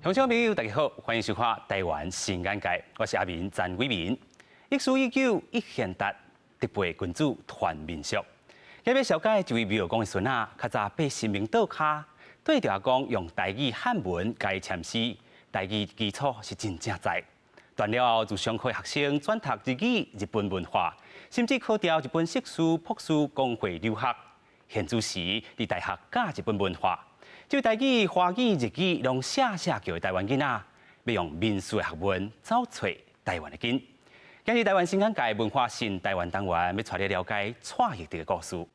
同學朋友，大家好，歡迎收看《台灣新眼界》，我是阿明陳偉民。歷史已久，一賢達，德輩君子傳民俗。今日紹介一位廟公的孫仔，較早爬神明桌跤，對著阿公用台語漢文共伊簽詩，台語基礎是真正在。大了後，就上課學生轉讀日語、日本文化，甚至考著日本碩士、博士，公費留學。現主時佇大學教日本文化，這位台語、華語、日語攏寫寫叫的台灣囡仔，欲用民俗的學問走揣台灣的根。今日台灣新眼界文化新台灣單元，欲帶你了解蔡奕哲的故事。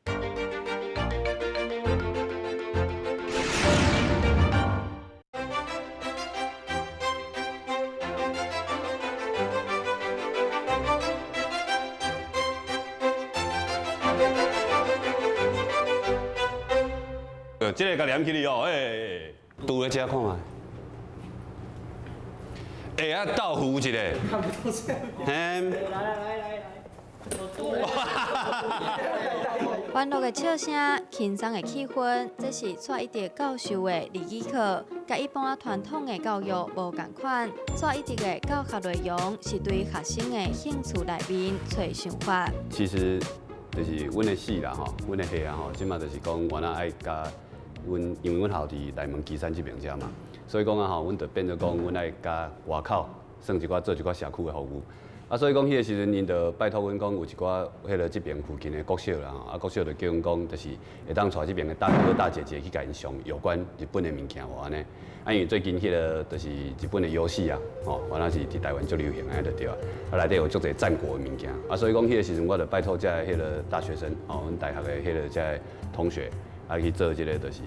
這个共黏起來哦，欸，拄咧食看覓。欸，啊，豆腐一个。嘿。來來來來來。歡樂的笑聲，輕鬆的氣氛，這是蔡一德教授的日語課，佮一般傳統的教育無仝款。蔡一德的教學內容是對學生的興趣內面揣想法。其實就是阮的系啦吼，阮的系啊吼，這馬就是講，原來愛佮阮，因為阮校佇內門旗山這邊遮嘛，所以講啊吼，阮就變做講，阮愛佮外口算一寡做一寡社區的服務。啊，所以講彼個時陣，𪜶就拜託阮講有一寡彼个這邊附近的國小啦吼，啊國小就叫阮講，就是會當帶這邊的大哥哥大姐姐去共𪜶上有關日本的物件無按呢。啊，因為最近彼个就是日本的遊戲啊，吼，原來是佇台灣足流行的就對啊。啊，內底有足濟戰國的物件，啊，所以講彼個時陣我就拜託遮彼个大學生，吼，阮大學的彼个遮同學，啊去做這个就是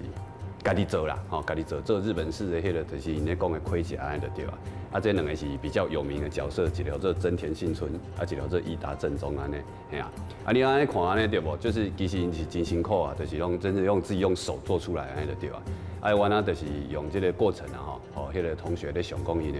家己做啦，吼，家己做做日本式的彼个就是𪜶咧講的盔甲按呢就對啊。啊，這兩个是比較有名的角色，一個叫做真田幸村，啊，一個叫做伊達政宗按呢，嘿啊。啊，你按呢看按呢對無？就是其實𪜶是真辛苦啊，就是攏真是用自己用手做出來按呢就對啊。啊，阮啊就是用這個過程啊吼，予彼个同學咧上講𪜶的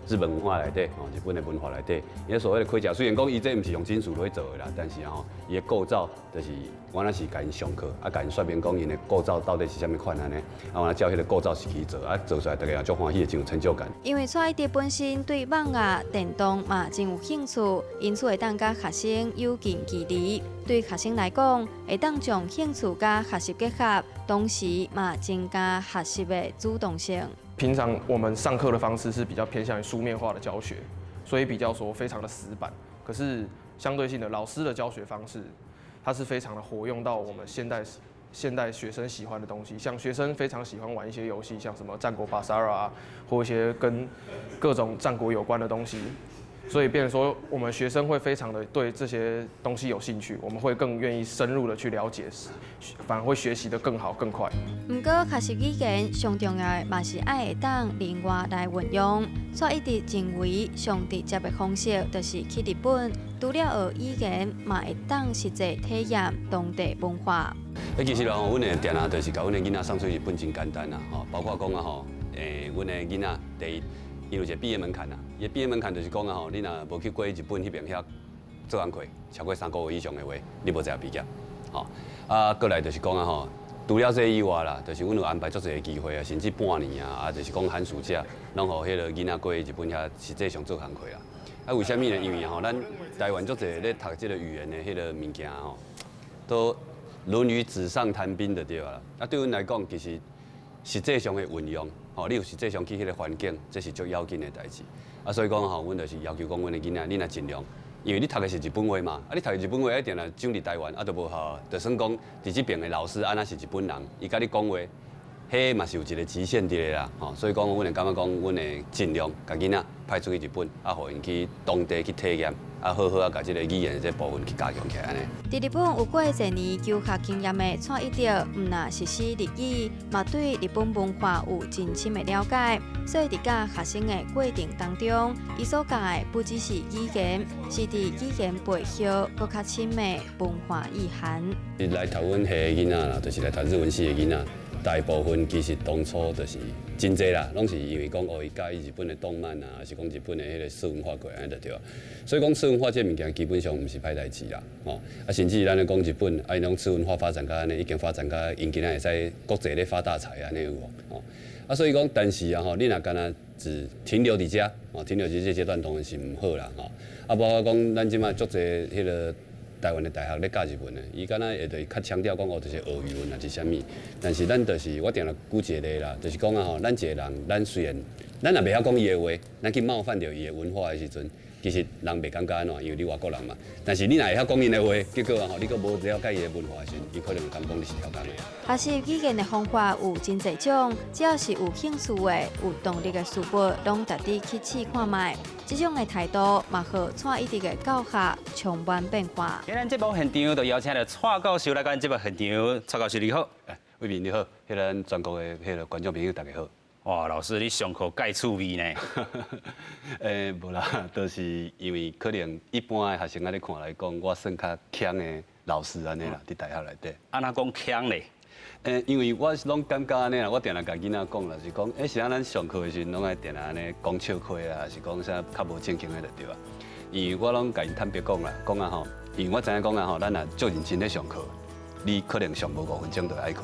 日本文化內底，吼，日本的文化內底，伊所謂的盔甲，雖然講伊這毋是用金屬來做的啦，但是吼，伊的構造就是阮啊是共𪜶上課，啊，共𪜶說明講𪜶的構造到底是啥物款按呢，啊，阮照彼个構造是去做，啊，做出來大家也足歡喜，真有成就感。因為蔡一德本身對網絡、電動嘛真有興趣，因此會當佮學生有近距離。對學生來講，會當將興趣佮學習結合，同時嘛增加學習的主動性。平常我們上課的方式是比較偏向於書面化的教學，所以比較說非常的死板。可是相對性的，老師的教學方式，它是非常的活用到我們現代學生喜歡的東西，像學生非常喜歡玩一些遊戲，像什麼戰國巴薩啊，或一些跟各種戰國有關的東西。所以變成說，我們學生會非常的對這些東西有興趣，我們會更願意深入的去了解，反而會學習得更好更快。毋過，學習語言上重要的嘛是愛會當靈活來運用。蔡一德認為，上直接的方式就是去日本，除了學語言，嘛會當實際體驗當地文化。欸，其實吼，阮的定定就是共阮的囡仔送出日本真簡單啦，吼，包括講啊吼，欸，阮的囡仔第一。伊有一个畢業門檻啦，伊的畢業門檻就是講啊吼，你若無去過日本彼邊遐做工課，超過3個月以上的話，你無資格畢業。吼，啊，過來就是講啊吼，除了這以外啦，就是阮有安排足濟个機會啊，甚至半年啊，啊，就是講寒暑假，攏予彼个囡仔過日本遐實際上做工課啦。啊，為啥物呢？因為吼，咱台灣足濟咧讀這个語言的彼个物件吼，都淪於紙上談兵就對啦。啊，對阮來講，其實實際上的運用。吼，你有實際上去彼个環境，這是足要緊的代誌。啊，所以講吼，阮就是要求講，阮的囡仔，你若盡量，因為你讀的是日本話嘛，啊，你讀日本話一定若長佇台灣，啊，就無效。就算講佇這邊的老師，按怎是日本人，伊佮你講話，彼嘛是有一个極限佇咧啦。吼，所以講，阮會感覺講，阮會盡量共囡仔派出去日本，啊，予𪜶去當地去體驗。啊，好好啊，共這个語言的這部分去加強起來按呢。佇日本有過濟年求學經驗的蔡一德，毋但熟悉日語，嘛對日本文化有真深的了解。所以佇教學生的過程當中，伊所教的不只是語言，是佇語言背後閣較深的文化意涵。來讀阮系的囡仔啦，就是來讀日文系的囡仔，大部分其實當初就是真濟啦，攏是因為講哦，伊佮意日本的動漫啊，還是講日本的彼个次文化過來就對啊。所以講次文化這物件基本上毋是歹代誌啦，吼。啊，甚至咱咧講日本，啊，𪜶攏次文化發展到按呢，已經發展到𪜶今仔會使國際咧發大財按呢有無？吼。啊，所以講，但是啊吼，你若干焦只停留佇遮，哦，停留佇這階段當然是毋好啦，吼。啊，包括講咱這馬足濟彼个台灣的大學咧教日文的，伊敢若會著較強調講哦，就是學語文啊，是啥物？但是咱就是我定定舉一個例啦，就是講啊吼，咱一個人，咱雖然咱若袂曉講伊的話，咱去冒犯著伊的文化的時陣，其實人袂感覺按怎，因為你外國人嘛。但是你若會曉講𪜶的話，結果啊吼，你閣無了解伊的文化的時陣，伊可能會感覺講你是刁工的。學習語言的方法有真濟種，只要是有興趣的、有動力的事物，攏值得去試看覓。這種的態度嘛，予蔡一德的教學充滿變化。今日節目現場就邀請著蔡教授來咱節目現場。蔡教授你好。偉民你好，彼个全國的彼个觀眾朋友大家好。哇，老師你上課蓋趣味呢？欸，無啦，就是因為可能一般的學生按呢看來講，我算較強的老師按呢啦，佇大學內底。按怎講強咧？欸，因為我攏感覺按呢啦，我定定共囡仔講啦，是講，欸，是按咱上課的時陣攏愛定定按呢講笑話啊，是講啥較無正經的就對啊。因為我攏共𪜶坦白講啦，講啊吼，因為我知影講啊吼，咱若足認真咧上課，你可能上無5分鐘就愛睏，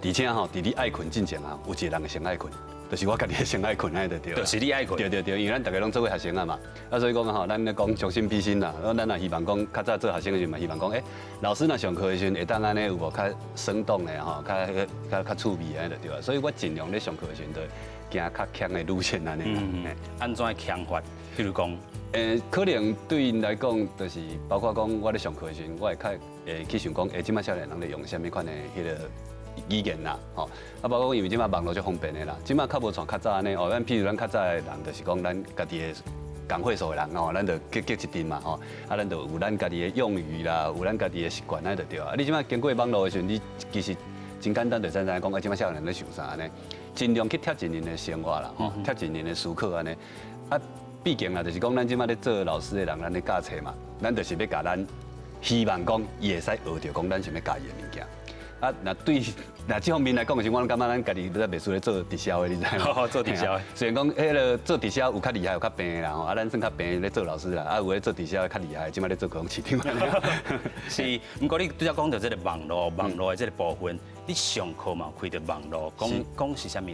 而且吼，佇你愛睏進前啊，有一個人會先愛睏。就是我家己先愛睏，按呢就對。就是你愛睏。對對對，因為咱逐个攏做過學生啊嘛，啊所以講吼，咱咧講將心比心啦，咱若希望講較早做學生的時陣嘛，希望講，欸，老師若上課的時陣會當按呢有無較生動的吼，較較較趣味按呢就對啊。所以我盡量咧上課的時陣，就行較強的路線按呢。嗯，按怎強法？譬如講，欸，可能對𪜶來講，就是包括講我咧上課的時陣，我會較會去想講，欸，這擺少年人咧用啥物款的彼个語言啦，吼，啊，包括因為這擺網路足方便的啦，這擺較無像較早按呢，哦，咱譬如咱較早的人，就是講咱家己的仝歲數的人吼，咱就結結一陣嘛，吼，啊，咱就有咱家己的用語啦，有咱家己的習慣，按呢就對啊。你這擺經過網路的時陣，你其實真簡單，就知影講，啊，這擺少年人咧想啥按呢，盡量去貼近𪜶的生活啦，吼，貼近𪜶的思考按呢。啊，畢竟啊，就是講咱這擺咧做老師的人，咱咧教冊嘛，咱就是欲共咱希望講伊會使學著講咱想欲教伊的物件。啊，若對若這方面來講，是我攏感覺咱家己咧袂輸咧做直銷的，你知無？做直銷的。雖然講彼个做直銷有較厲害，有較平的啦吼，啊，咱算較平咧做老師啦，啊，有咧做直銷的較厲害，這擺咧做高雄市長。是，毋過你拄才講著這个網路，網路的這个部分，你上課嘛有開著網路，講講是啥物？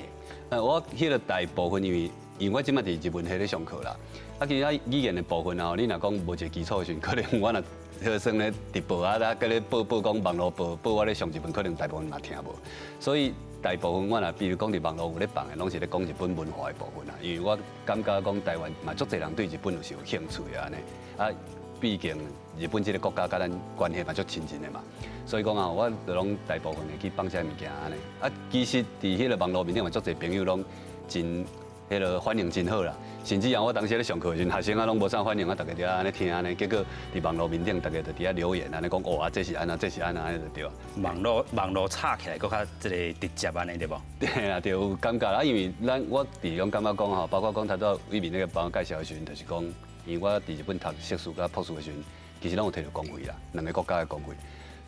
我彼个大部分因為我這擺佇日文系咧上課啦，啊，其實語言的部分啊，你若講無一個基礎的時陣，可能我若彼个算咧直播啊，啊，佮咧報報講網路報報我咧上日文，可能大部分嘛聽無。所以大部分我若比如講佇網路有咧放的，攏是咧講日本文化的部分啦。因為我感覺講台灣嘛足濟人對日本有是有興趣的按呢。啊，畢竟日本這个國家佮咱關係嘛足親近的嘛，所以講啊，我就攏大部分會去放這物件按呢。啊，其實佇彼个網路面頂嘛足濟朋友攏真彼个反應真好啦，甚至啊，我當時咧上課的時陣，學生啊攏無啥反應啊，逐家佇遐按呢聽按呢，結果佇網路面頂，逐家就佇遐留言按呢講，哦啊，這是按怎，這是按怎，按呢就對啊。網路網路炒起來，閣較這個直接按呢對無？對啦，對，有感覺啦，因為咱我佇攏感覺講吼，包括講頭拄偉民那個幫我介紹的時陣，就是講，因為我佇日本讀碩士佮博士的時陣，其實攏有提著公費啦，兩個國家的公費。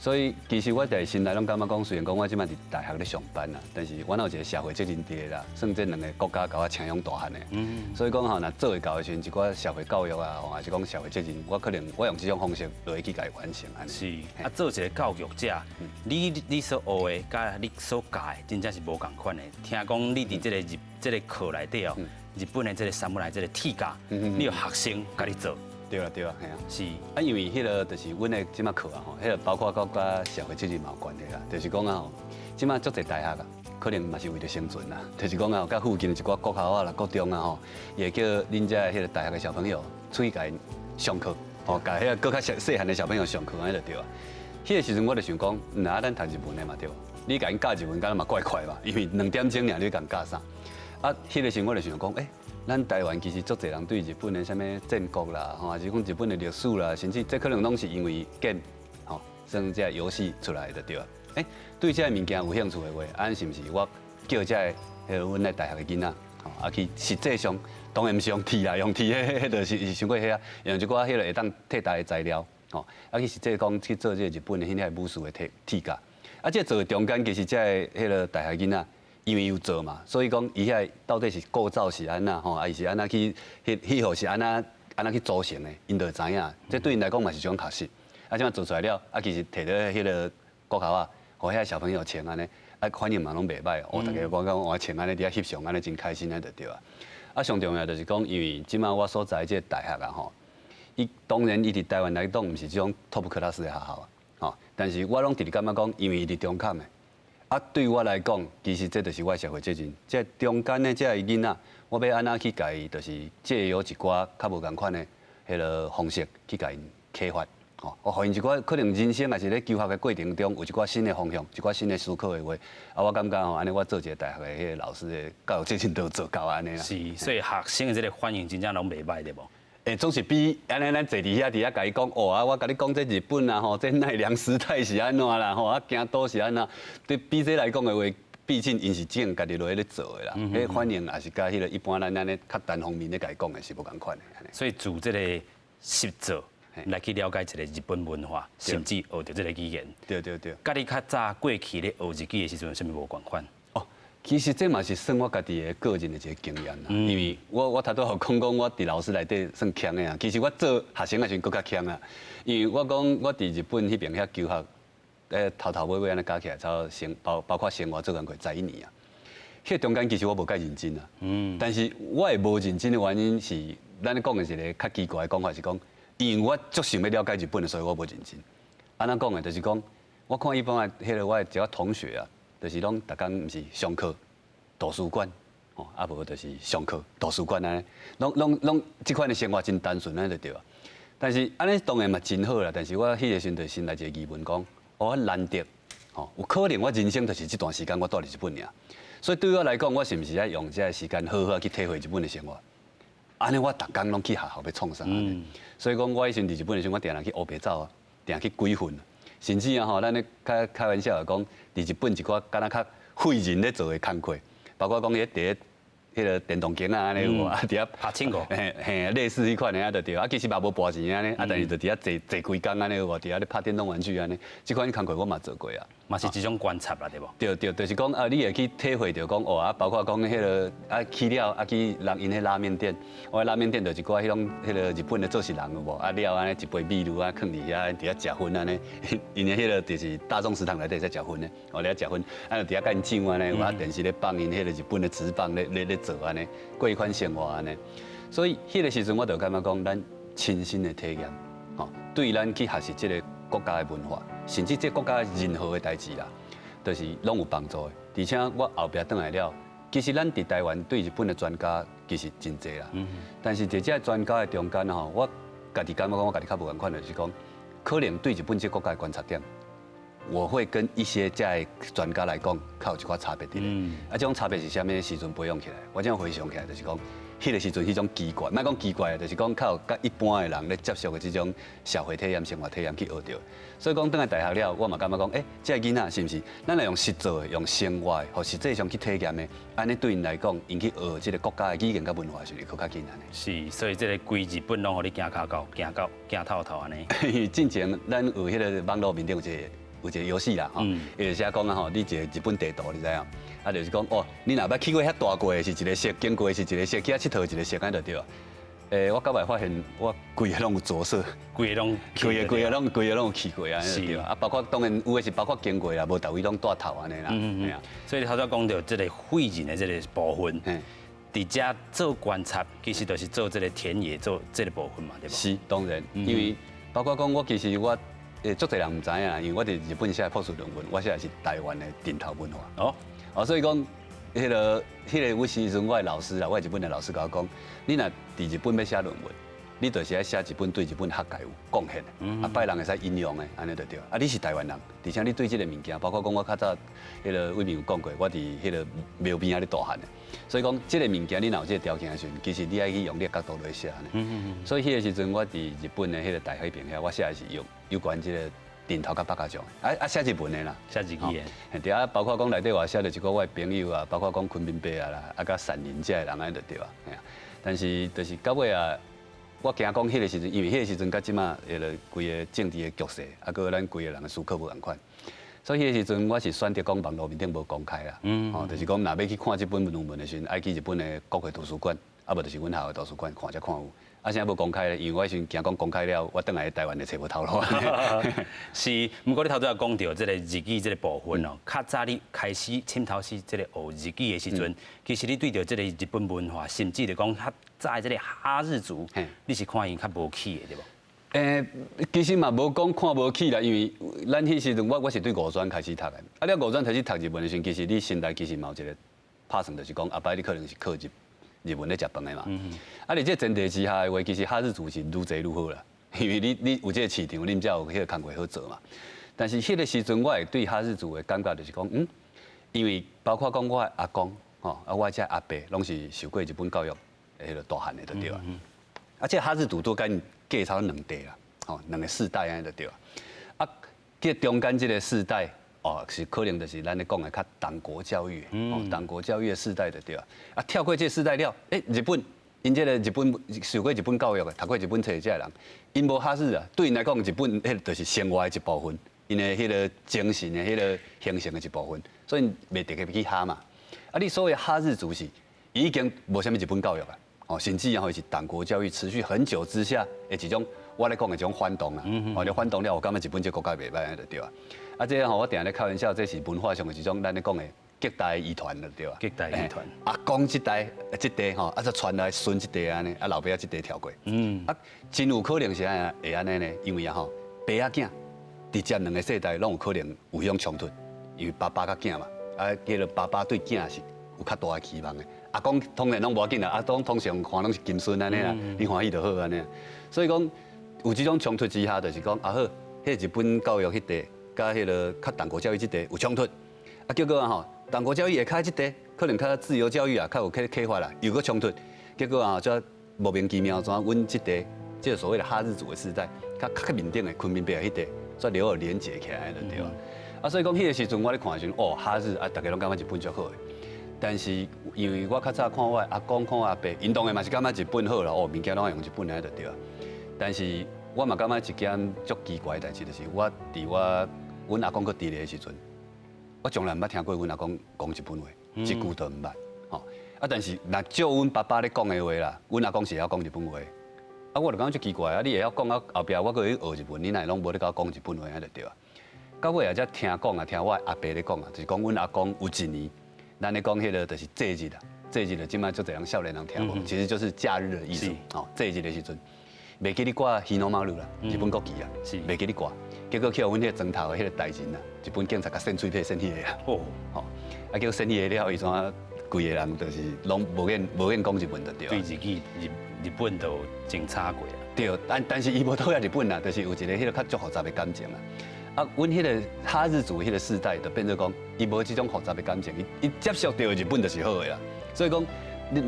所以其實我佇心內攏感覺講，雖然講我這擺佇大學咧上班啦，但是我有一個社會責任佇啦，算這兩個國家共我請養大漢的。所以講吼，若做會到的時陣，一寡社會教育啊，還是講社會責任，我可能我用這種方式落去共伊完成。是啊，做一個教育者，你所學的佮你所教的，真正是無仝款的。聽講你佇這个日這个課內底哦，日本的這个サムライ這个鐵甲，你有學生共你做。對啦對啦，嘿啊。是啊，因為彼个就是阮的這擺課啊吼，彼个包括佮佮社會責任嘛有關係啦。就是講啊吼，這擺足濟大學啊，可能嘛是為著生存啦。就是講啊，佮附近的一寡國校啊啦、國中啊吼，會叫恁遮彼个大學的小朋友出去共𪜶上課，吼，共彼个閣較細細漢的小朋友上課，按呢就對啊。彼个時陣我就想講，若咱讀日文的嘛對，你共𪜶教日文，敢若嘛怪怪嘛，因為2點鐘爾，你共教啥？啊，彼个時陣我就想講，欸，咱台灣其實足濟人對日本的啥物戰國啦，吼，還是講日本的歷史啦，甚至這可能攏是因為 game，吼，算這遊戲出來的對啊。欸，對這个物件有興趣的話，按是毋是我叫這个阮咧大學的囡仔，吼，啊去實際上當然毋是用鐵啦，用鐵彼彼就是傷過彼啊，用一寡彼个會當替代的材料，吼，啊去實際講去做這个日本的彼个武士的鐵鐵甲。啊，這做的中間其實這个彼个大學囡仔，因為有做嘛，所以講伊遐到底是構造是按怎吼，啊伊是按怎去彼彼號是按怎按怎去組成的，𪜶就會知影。這對𪜶來講嘛是一種學習。啊，這擺做出來了，啊其實提到彼个國校啊，予遐小朋友穿按呢，啊反應嘛攏袂䆀，哦，逐家講講我穿按呢佇遐翕相按呢真開心按呢就對啊。啊，上重要就是講，因為這馬我所在這個大學啊吼，伊當然伊佇台灣來講，毋是這種 top class 的學校啊，吼，但是我攏直直感覺講，因為伊佇中崁的，啊，對我來講，其實這就是我的社會責任。這中間的這个囡仔，我欲按怎去共伊，就是借由一寡較無仝款的彼个方式去共𪜶啟發，吼，予𪜶一寡可能人生抑是咧求學的過程中，有一寡新的方向，一寡新的思考的話，啊，我感覺吼，按呢我做一個大學的彼个老師的教育責任都做到按呢啦。是，所以學生的這个反應真正攏袂䆀對無？欸，總是比按呢咱坐佇遐佇遐共伊講，哦啊，我共你講這日本啊吼，這奈良時代是按怎啦吼，啊京都是按怎，對比這來講的話，畢竟𪜶是正家己落去咧做的啦，彼反應也是佮彼个一般咱按呢較單方面咧共伊講的是無仝款的。所以自這個實做來去了解一个日本文化，甚至學著這个語言。對對對。佮你較早過去咧學日語的時陣，有啥物無仝款？哦，其實這嘛是算我家己的個人的一個經驗啦。因為我頭拄仔講講我佇老師內底算強的啊，其實我做學生的時陣閣較強啊。因為我講我佇日本彼邊遐求學，頭頭尾尾按呢加起來，差不多生包包括生活做工課十一年啊。彼中間其實我無蓋認真啊。但是我會無認真的原因是，咱咧講的一個較奇怪的講法是講，因為我足想欲了解日本的，所以我無認真。按怎講的？就是講，我看一般的彼个我的一個同學啊，就是攏逐工毋是上課、圖書館，吼，啊無就是上課、圖書館按呢，攏攏攏這款的生活真單純按呢就對啊。但是按呢當然嘛真好啦，但是我彼個時陣就先來一個疑問講，哦，我難得，吼，有可能我人生就是這段時間我蹛佇日本爾，所以對我來講，我是毋是愛用這个時間好好去體會日本的生活？按呢我逐工攏去學校欲創啥？所以講，我彼時陣佇日本的時陣，我定定去烏白走啊，定去鬼混，甚至啊吼，咱咧開開玩笑講，佇日本一寡敢若較廢人咧做的工課，包括講彼佇彼个電動間仔按呢有無啊？佇遐拍青五，嘿嘿，類似彼款的啊，就對啊，其實嘛無跋錢按呢，啊，但是就佇遐坐坐規工按呢有無？佇遐咧拍電動玩具按呢，這款工課我嘛做過啊。嘛是一種觀察啦，對無？對對，就是講啊，你會去體會著講哦啊，包括講彼个啊去了啊去人𪜶彼拉麵店，我拉麵店就一寡彼種彼个日本的做事人有無？啊了按呢一杯米露啊囥佇遐，佇遐食薰按呢，𪜶的彼个就是大眾食堂內底在食薰的，哦佇遐食薰，啊就佇遐共𪜶上按呢，啊電視咧放𪜶彼个日本的職棒咧咧咧做按呢，過彼款生活按呢。所以彼个時陣我就感覺講，咱親身的體驗，吼，對咱去學習這个國家的文化，甚至這個國家任何的代誌啦，就是攏有幫助的。而且我後壁轉來了，其實咱佇台灣對日本的專家其實真濟啦。但是佇這專家的中間吼，我家己感覺講，我家己較無仝款，就是講，可能對日本這個國家的觀察點，我會跟一些這个專家來講，較有一寡差別佇咧。啊，這種差別是啥物時陣培養起來？我這樣回想起來，就是講，彼个時陣彼種奇怪，莫講奇怪，就是講較有佮一般的人咧接觸的這種社會體驗、生活體驗去學著。所以講，轉來大學了，我嘛感覺講，欸，這个囡仔是毋是？咱來用實做的、用生活的，予實際上去體驗的，按呢對𪜶來講，𪜶去學這个國家的語言佮文化是毋是閣較緊按呢？是，所以這个規日本攏予你行跤到、行到、行透透按呢。進前咱有彼个網路面頂有一个有一个遊戲啦，吼，伊就寫講啊吼，你一个日本地圖，你知影？啊，就是講哦，你若捌去過遐大過的是一个色，經過的是一个色，去遐𨑨迌一个色，按呢就對啊。欸，我到尾發現我規个攏有着色，規个攏規个規个攏規个攏有去過啊，對啊。包括當然有的是包括經過啦，無逐位攏蹛頭按呢啦。嗯嗯。所以你頭拄講著這个廢人的這个部分，佇遮做觀察，其實就是做這个田野做這个部分嘛，對無？是當然，因為包括講我其實我，欸，足濟人毋知影，因為我佇日本寫博士論文，我寫的是台灣的陣頭文化。哦，哦，所以講，彼个，有時陣我的老師啊，我日本的老師共我講，你若佇日本欲寫論文，你就是愛寫一本對日本學界有貢獻的，啊，擺人會使引用的，按呢就對。啊，你是台灣人，而且你對這个物件，包括講我較早彼个偉民有講過，我佇彼个廟邊仔咧大漢的，所以講這个物件你若有這个條件的時陣，其實你愛去用你的角度來寫按呢。所以彼个時陣我佇日本的彼个大學邊遐，我寫的是有有關這个陣頭佮百家將，啊啊寫日文的啦，寫日語的。對啊，包括講內底我寫著一個我的朋友啊，包括講昆明伯啊啦，啊佮善人這个人按呢就對啊。但是就是到尾啊，我驚講彼个時陣，因為彼个時陣佮這馬彼个規个政治的局勢，啊閣咱規个人的思考無仝款，所以彼个時陣我是選擇講網路面頂無公開啦。哦，就是講若欲去看這本論文的時陣，愛去日本的國會圖書館，啊無就是阮學校的圖書館看才看有。啊，啥無公開咧？因為我彼時驚講公開了，我轉來台灣會揣無頭路。是，毋過你頭拄仔講著這個日語這個部分哦，較早你開始滲透式這個學日語的時陣，其實你對著這個日本文化，甚至就講較早的這個哈日族，你是看𪜶較無起的對無？其實嘛無講看無起啦，因為咱彼時陣我是對五專開始讀的，啊，你五專開始讀日文的時陣，其實你心內其實嘛有一個拍算，就是講後擺你可能是靠日文咧食飯的嘛。啊，佇這前提之下的話，其實哈日族是愈濟愈好啦，因為你有這個市場，你才有彼個工課好做嘛。但是彼個時陣，我會對哈日族的感覺就是講，因為包括講我的阿公，吼，啊，我這阿伯攏是受過日本教育的彼個大漢的，就對啊。啊，這哈日族都跟隔差兩代啦，吼，兩個世代按呢就對啊。啊，這中間這個世代，哦，是可能就是咱咧講的較黨國教育，哦，黨國教育的世代就對啊。啊，跳過這個世代了，日本，𪜶這個日本受過日本教育的，讀過日本冊的這个人，𪜶無哈日啊，對𪜶來講，日本彼就是生活的一部分，𪜶的彼個精神的彼個形成的一部分，所以袂特別去哈嘛。啊，你所謂哈日族是已經無啥物日本教育啊。哦，甚至然後是黨國教育持續很久之下的一種，我咧講的一種反動啦。哦，你反動了，我感覺日本這個國家袂䆀就對啊。啊，這吼我定咧開玩笑，這是文化上的一種咱咧講的隔代遺傳就對啊。隔代遺傳。阿公這代這代吼，啊，再傳來孫這代按呢，啊，老爸仔這代跳過。啊，真有可能是按會按呢呢，因為啊吼，爸仔囝直接兩個世代攏有可能有彼種衝突，因為爸爸佮囝嘛，啊，彼個爸爸對囝是有較大的期望的。阿公當然攏無要緊啦，阿公通常看攏是金孫按呢啦，你歡喜就好按呢。所以講有這種衝突之下，就是講啊好，彼日本教育彼塊，佮彼个較黨國教育這塊有衝突，啊結果啊吼，黨國教育下跤這塊可能較自由教育啊，較有啟發啦，又閣衝突，結果啊，才莫名其妙怎阮這塊，這個所謂的哈日族的世代，較較面頂的昆明白彼塊，才留有連結起來就對啊。啊，所以講彼個時陣我咧看的時陣，哦，哈日啊，大家攏感覺日本足好的。但是因為我較早看我阿公看我阿伯，𪜶當然嘛是感覺日本好啦，哦，物件攏愛用日本的就對啊。但是我嘛感覺一件足奇怪的代誌，就是我佇我阮阿公閣佇咧的時陣，我從來毋捌聽過阮阿公講日本話，一句都毋捌。吼啊！但是若照阮爸爸咧講的話啦，阮阿公是會曉講日本話。啊，我就感覺足奇怪啊！你會曉講啊，後壁我閣去學日文，你哪會攏無咧共我講日本話按呢就對啊。到尾也才聽講啊，聽我阿伯咧講啊，就是講阮阿公有一年，咱咧講彼個就是祭日啊，祭日就這擺足濟人少年人聽無，其實就是假日的意思。吼，祭日的時陣，袂記得掛日の丸啦，日本國旗啊，袂記得掛，結果去予阮彼個莊頭的彼個大人啊，日本警察共扇喙皮扇彼个啊。吼，啊叫扇彼个了，伊怎規個人就是攏無願講日文就對。對日語日本都真差過啊。對，但是伊無討厭日本啦，就是有一個彼個較足複雜的感情啊。啊，阮彼個哈日族彼個世代就變做講，伊無這種複雜的感情，伊接觸著日本就是好的啦。所以講，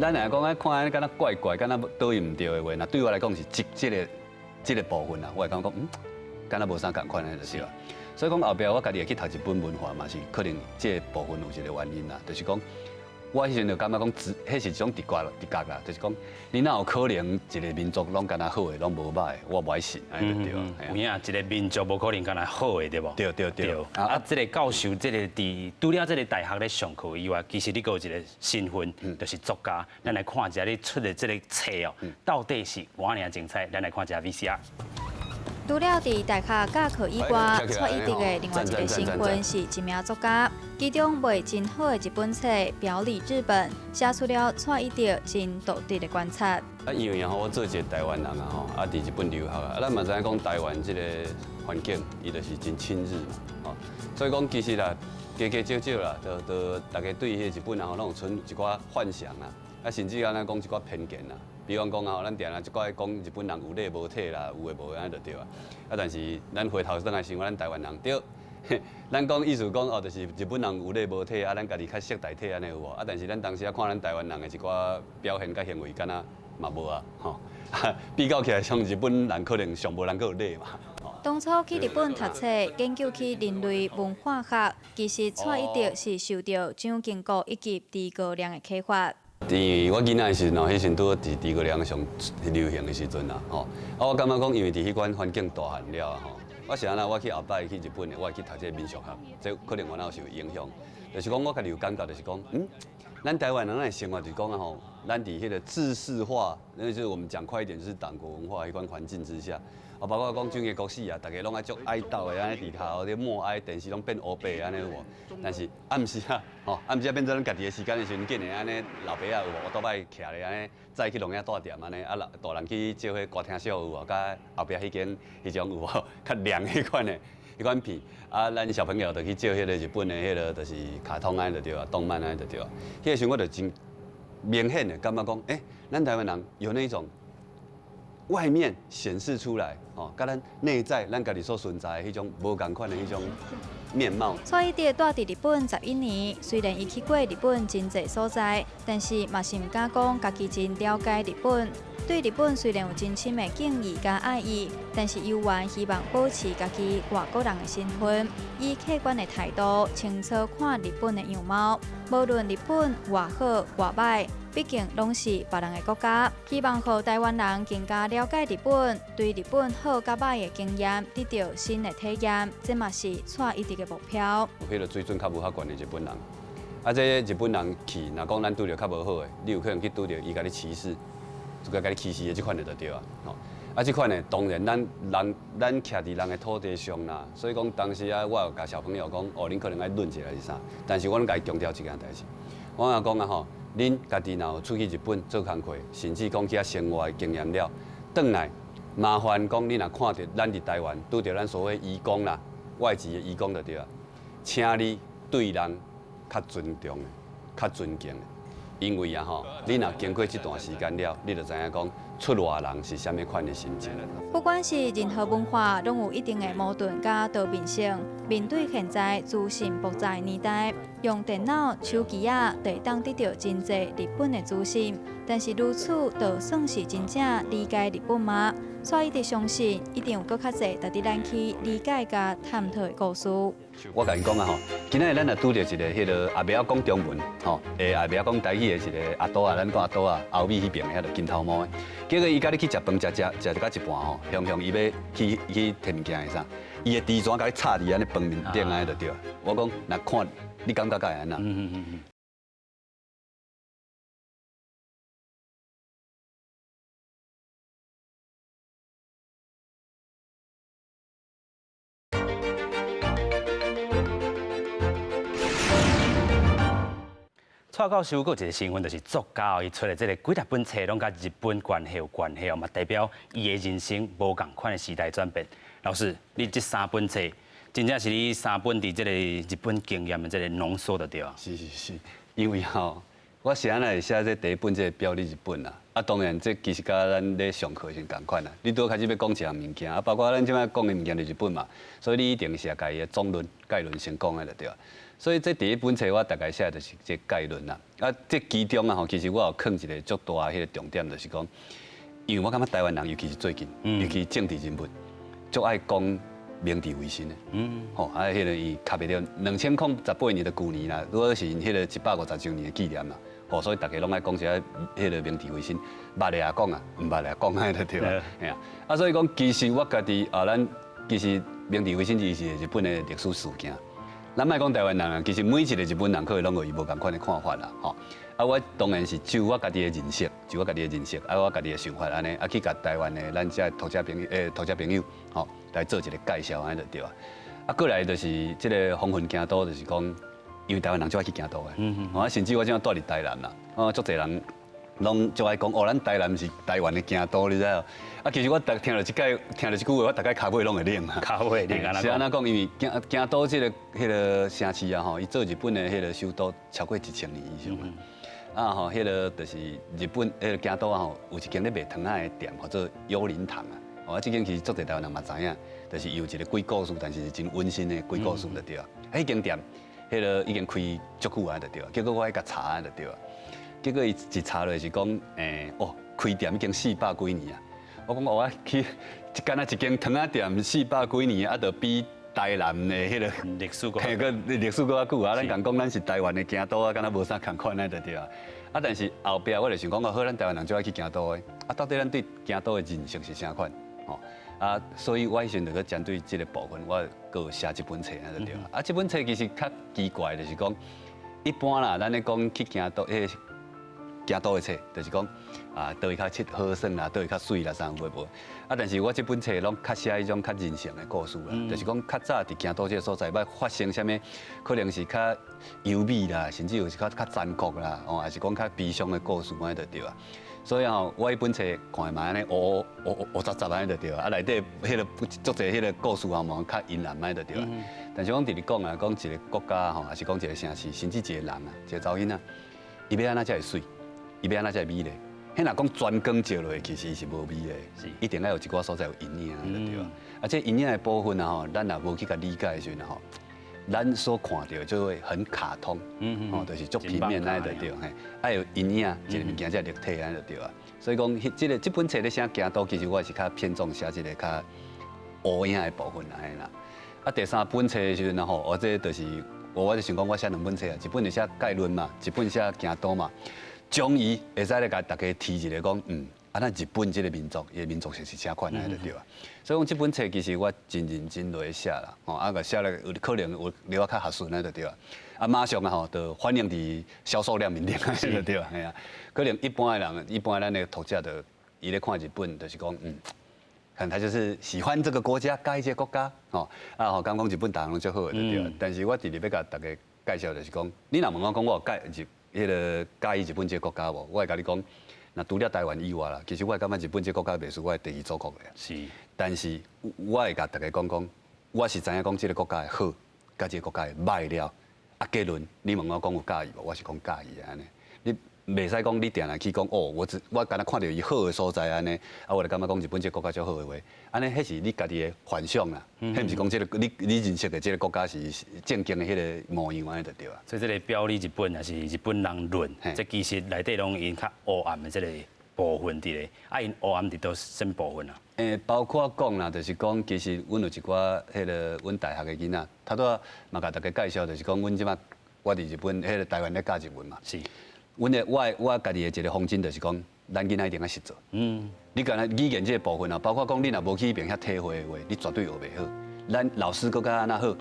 咱若講愛看敢若怪怪，敢若佗位毋對的話，若對我來講是這個部分啊，我會感覺講，敢若無啥仝款的就是啦。所以講後壁我家己會去讀日本文化嘛，是可能這個部分有一個原因啦，就是講。我彼時陣就感覺講，彼是一種直覺直覺啦，就是講，你哪有可能一個民族攏敢若好的，攏無䆀的，我無愛信，按呢就對。有影，一個民族無可能敢若好的，對無？對對對。啊，這個教授，這個佇除了這個大學咧上課以外，其實你閣有一個身份，就是作家。咱來看一下你出的這個冊哦，到底是偌爾精彩？咱來看一下 VCR。除了佇大學教課以外，蔡一德的另外一個身份是一名作家，其中賣真好的一本冊《表裡日本》，寫出了蔡一德真獨特的觀察。啊，因為吼，我做一個台灣人啊吼，啊，佇日本留學啊，啊，咱嘛知影講台灣這個環境，伊就是真親日嘛，吼，所以講其實啦，加加少少啦，都大家對彼個日本人吼，攏有存一寡幻想啊，啊，甚至按呢講一寡偏見啦。比方講啊，咱定定一寡講日本人有禮無體啦，有的無的按呢就對啊。啊，但是咱回頭轉來想，咱台灣人對，咱講意思講哦，就是日本人有禮無體啊，咱家己較識大體按呢有無？啊，但是咱當時啊看咱台灣人的一寡表現佮行為，敢若嘛無啊，吼。比較起來，像日本人可能上無人閣有禮嘛。當初去日本讀冊，研究起人類文化學，其實蔡一德是受著蔣經國以及諸葛亮的啟發。佇我囡仔的時陣吼，彼時陣拄好佇諸葛亮上流行的時陣啦，吼。啊，我感覺講，因為佇彼款環境大漢了吼，我是按怎我去後擺去日本的，我會去讀這個民俗學，這可能我有受影響。就是講，我家己有感覺，就是講，咱台灣人的生活就是講啊吼，咱佇彼个制式化，那就是我們講快一點，就是黨國文化彼款環境之下，啊，包括講蔣經國死啊，逐家攏愛足哀悼的，按呢佇跤咧默哀，電視攏變烏白按呢有無？但是暗時啊，吼暗時啊變做咱家己的時間的時陣，竟然按呢老爸仔有無？倒擺徛咧按呢，早起攏遐帶店按呢，啊老大人去借彼歌聽秀有無？佮後壁彼間彼種有無？較涼彼款的。彼款片啊，咱小朋友就去借彼个日本的彼个，就是卡通按呢就對啊，動漫按呢就對啊。彼个時陣我就真明顯的感覺講，欸，咱台灣人有那種外面顯示出來，哦，佮咱內在咱家己所存在的彼種無仝款的彼種面貌。蔡一德蹛佇日本11年，雖然伊去過日本真濟所在，但是嘛是毋敢講家己真了解日本。對日本雖然有真深的敬意佮愛意，但是猶原希望保持家己外國人的身份，以客觀的態度清楚看日本的樣貌。無論日本偌好偌歹，畢竟攏是別人的國家。希望予台灣人更加了解日本，對日本好佮歹的經驗得著新的體驗，這嘛是蔡一德的目標。有彼个水準較無遐懸的日本人，啊，這日本人去，若講咱拄著較無好的，你有可能去拄著伊共你歧視。就共你歧視的這款的就對啊，吼！啊，這款的當然咱人咱徛佇人的土地上啦，所以講當時啊，我有共小朋友講，哦，恁可能愛論一下是啥，但是我攏共伊強調一件代誌，我若講啊吼，恁家己若有出去日本做工課，甚至講去遐生活的經驗了，轉來麻煩講你若看著咱佇台灣拄著咱所謂移工啦，外籍的移工就對啊，請你對人較尊重的，較尊敬的。因為啊吼，你若經過這段時間了，你就知影講出外人是啥物款的心情。不管是任何文化，攏有一定的矛盾佮多面性。面對現在資訊爆炸的年代，用電腦、手機仔就會當得著真濟日本的資訊，但是如此就算是真正理解日本嗎？所以一直相信，一定有閣較濟值得咱去理解佮探討的故事。我共𪜶講啊吼，今仔日咱若拄著一个彼个也袂曉講中文吼，會也袂曉講台語的一个阿多仔，咱講阿多仔，後尾彼爿的遐著金頭毛的，結果伊共你去食飯食食食到一半吼，雄雄伊欲去去提物件的啥，伊的豬腸共你插佇按呢飯面頂按呢就對。我講若看你感覺敢會按怎？蔡教授閣有一个身份，就是作家哦。伊出的這个幾若本冊，攏佮日本關係有關係哦，嘛代表伊的人生無仝款的時代轉變。老師，你這三本冊，真正是你三本佇這个日本經驗的這个濃縮就對啊。是是是，因為吼，我是按怎會寫這第一本這个表裡日本啊？啊，當然這其實佮咱咧上課是仝款啦。你拄開始欲講一項物件，啊，包括咱這擺講的物件就是日本嘛，所以你一定是共伊的總論、概論先講的就對啊。所以這第一本冊我大概寫的就是這概論啦。啊，這其中啊吼，其實我有囥一个足大的彼个重點，就是講，因為我感覺台灣人，尤其是最近，尤其政治人物，足愛講明治維新的。吼，啊，彼个伊卡袂著2018年的舊年啦，拄好是𪜶彼个150週年的紀念啦。吼，所以逐家攏愛講這彼个明治維新，捌的也講啊，毋捌的也講按呢就對啊。嘿啊，啊，所以講其實我家己啊，咱其實明治維新伊是日本的歷史事件。咱莫講台灣人啊，其實每一个日本人可能攏有伊無仝款的看法啦，吼。啊，我當然是就我家己的認識，就我家己的認識，啊，我家己的想法按呢，啊，去共台灣的咱這讀者朋友，讀者朋友，吼，來做一个介紹按呢就對啊。啊，過來就是這个風雲京都，就是講，因為台灣人足愛去京都的，啊，甚至我這擺蹛佇台南啦，啊，足濟人攏足愛講，哦，咱台南是台灣的京都，你知無？啊，其實我逐聽著這擺，聽著這句話，我逐擺跤尾攏會冷啊。跤尾冷啊！是按怎講？因為京京都這个彼个城市啊，吼，伊做日本的彼个首都超過1000年以上啊。啊吼，彼个就是日本彼个京都啊吼，有一間咧賣糖仔的店，號做幽靈堂啊。哦，啊，這間其實足濟台灣人嘛知影，就是伊有一个鬼故事，但是是真溫馨的鬼故事就對啊。彼間店，彼个已經開足久啊，就對啊。結果我去共查啊，就對啊。結果伊一查落是講，哦，開店已經400幾年啊。我講我去，敢若一間糖仔店400幾年，啊，就比台南的彼个歷史閣，閣歷史閣較久啊。咱共講咱是台灣的京都啊，敢若無啥仝款的就對啊。啊，但是後壁我就想講，哦，好，咱台灣人足愛去京都的，啊，到底咱對京都的認識是啥款？吼，啊，所以我彼時陣就閣針對這个部分，我閣寫這本冊啊，就對啊。啊，這本冊其實較奇怪，就是講，一般啦，咱咧講去京都，彼個京都的冊，就是講啊，佗位較佚好耍啦，佗位較媠啦，啥有無？啊，但是我這本冊攏較寫彼種較人性的故事啦，就是講較早佇京都這個所在，捌發生啥物，可能是較優美啦，甚至有是較較殘酷啦，哦，抑是講較悲傷的故事，按呢就對啊。所以吼，我彼本冊看嘛按呢烏烏烏烏雜雜按呢就對啊，啊內底彼個足濟彼個故事啊嘛較陰暗按呢就對啊。但是阮直直講啊，講一個國家吼，抑是講一個城市，甚至一個人啊，一個查某囡仔，伊欲按怎才會媠，伊欲按怎才會美麗？彼若講全光照落去，其實是無美的，一定愛有一寡所在有陰影就對啊。啊，這陰影的部分啊吼，咱若無去共理解的時陣吼，咱所看著就會很卡通，吼，就是足平面按呢就對，嘿，愛有陰影，一個物件才立體按呢就對啊。所以講，彼這個這本冊咧寫京都，其實我是較偏重寫這個較烏影的部分啦，嘿啦。啊，第三本冊的時陣吼，我這就是我我就想講，我寫兩本冊啊，一本就寫概論嘛，一本寫京都嘛。終於會使來共大家提一个講，啊，咱日本這個民族，伊的民族性是啥款按呢就對啊。所以講這本冊其實我真認真落去寫啦，吼，啊共寫咧有可能有留較學術按呢就對啊。啊，馬上啊吼，就反映佇銷售量面頂按呢就對啊，嘿啊。可能一般的人，一般咱的讀者就伊咧看日本，就是講，可能他就是喜歡這個國家，佮意這個國家，吼，啊吼，感覺講日本逐項攏足好的就對啊。但是我直直欲共大家介紹就是講，你若問我講我有佮日彼个佮意日本這個國家無？我會共你講，若除了台灣以外啦，其實我會感覺日本這個國家袂輸我的第二祖國的。但是我會共大家講講，我是知影講這个國家的好，佮這个國家的䆀了。啊，結論你問我講有佮意無？我是講佮意的按呢。你袂使講你定定去講哦，我只我敢若看著伊好的所在按呢，啊，我就感覺講日本這個國家足好的話，按呢，彼是你家己的幻想啦，彼毋是講這个你你認識的這個國家是正經的彼个模樣按呢就對啊。所以這個表裡日本抑是日本人論，這其實內底攏𪜶較烏暗的這個部分佇咧，啊，𪜶烏暗佇佗啥物部分啊？包括講啦，就是講其實阮有一寡彼个阮大學的囡仔，頭拄仔嘛共大家介紹，就是講阮這擺我佇日本彼个台灣咧教日文嘛。阮的我我家己的一个方針就是講，咱囡仔一定愛實做。你敢若語言這個部分啊，包括講你若無去彼邊遐體會的話，你絕對學袂好。咱老師閣較按怎好，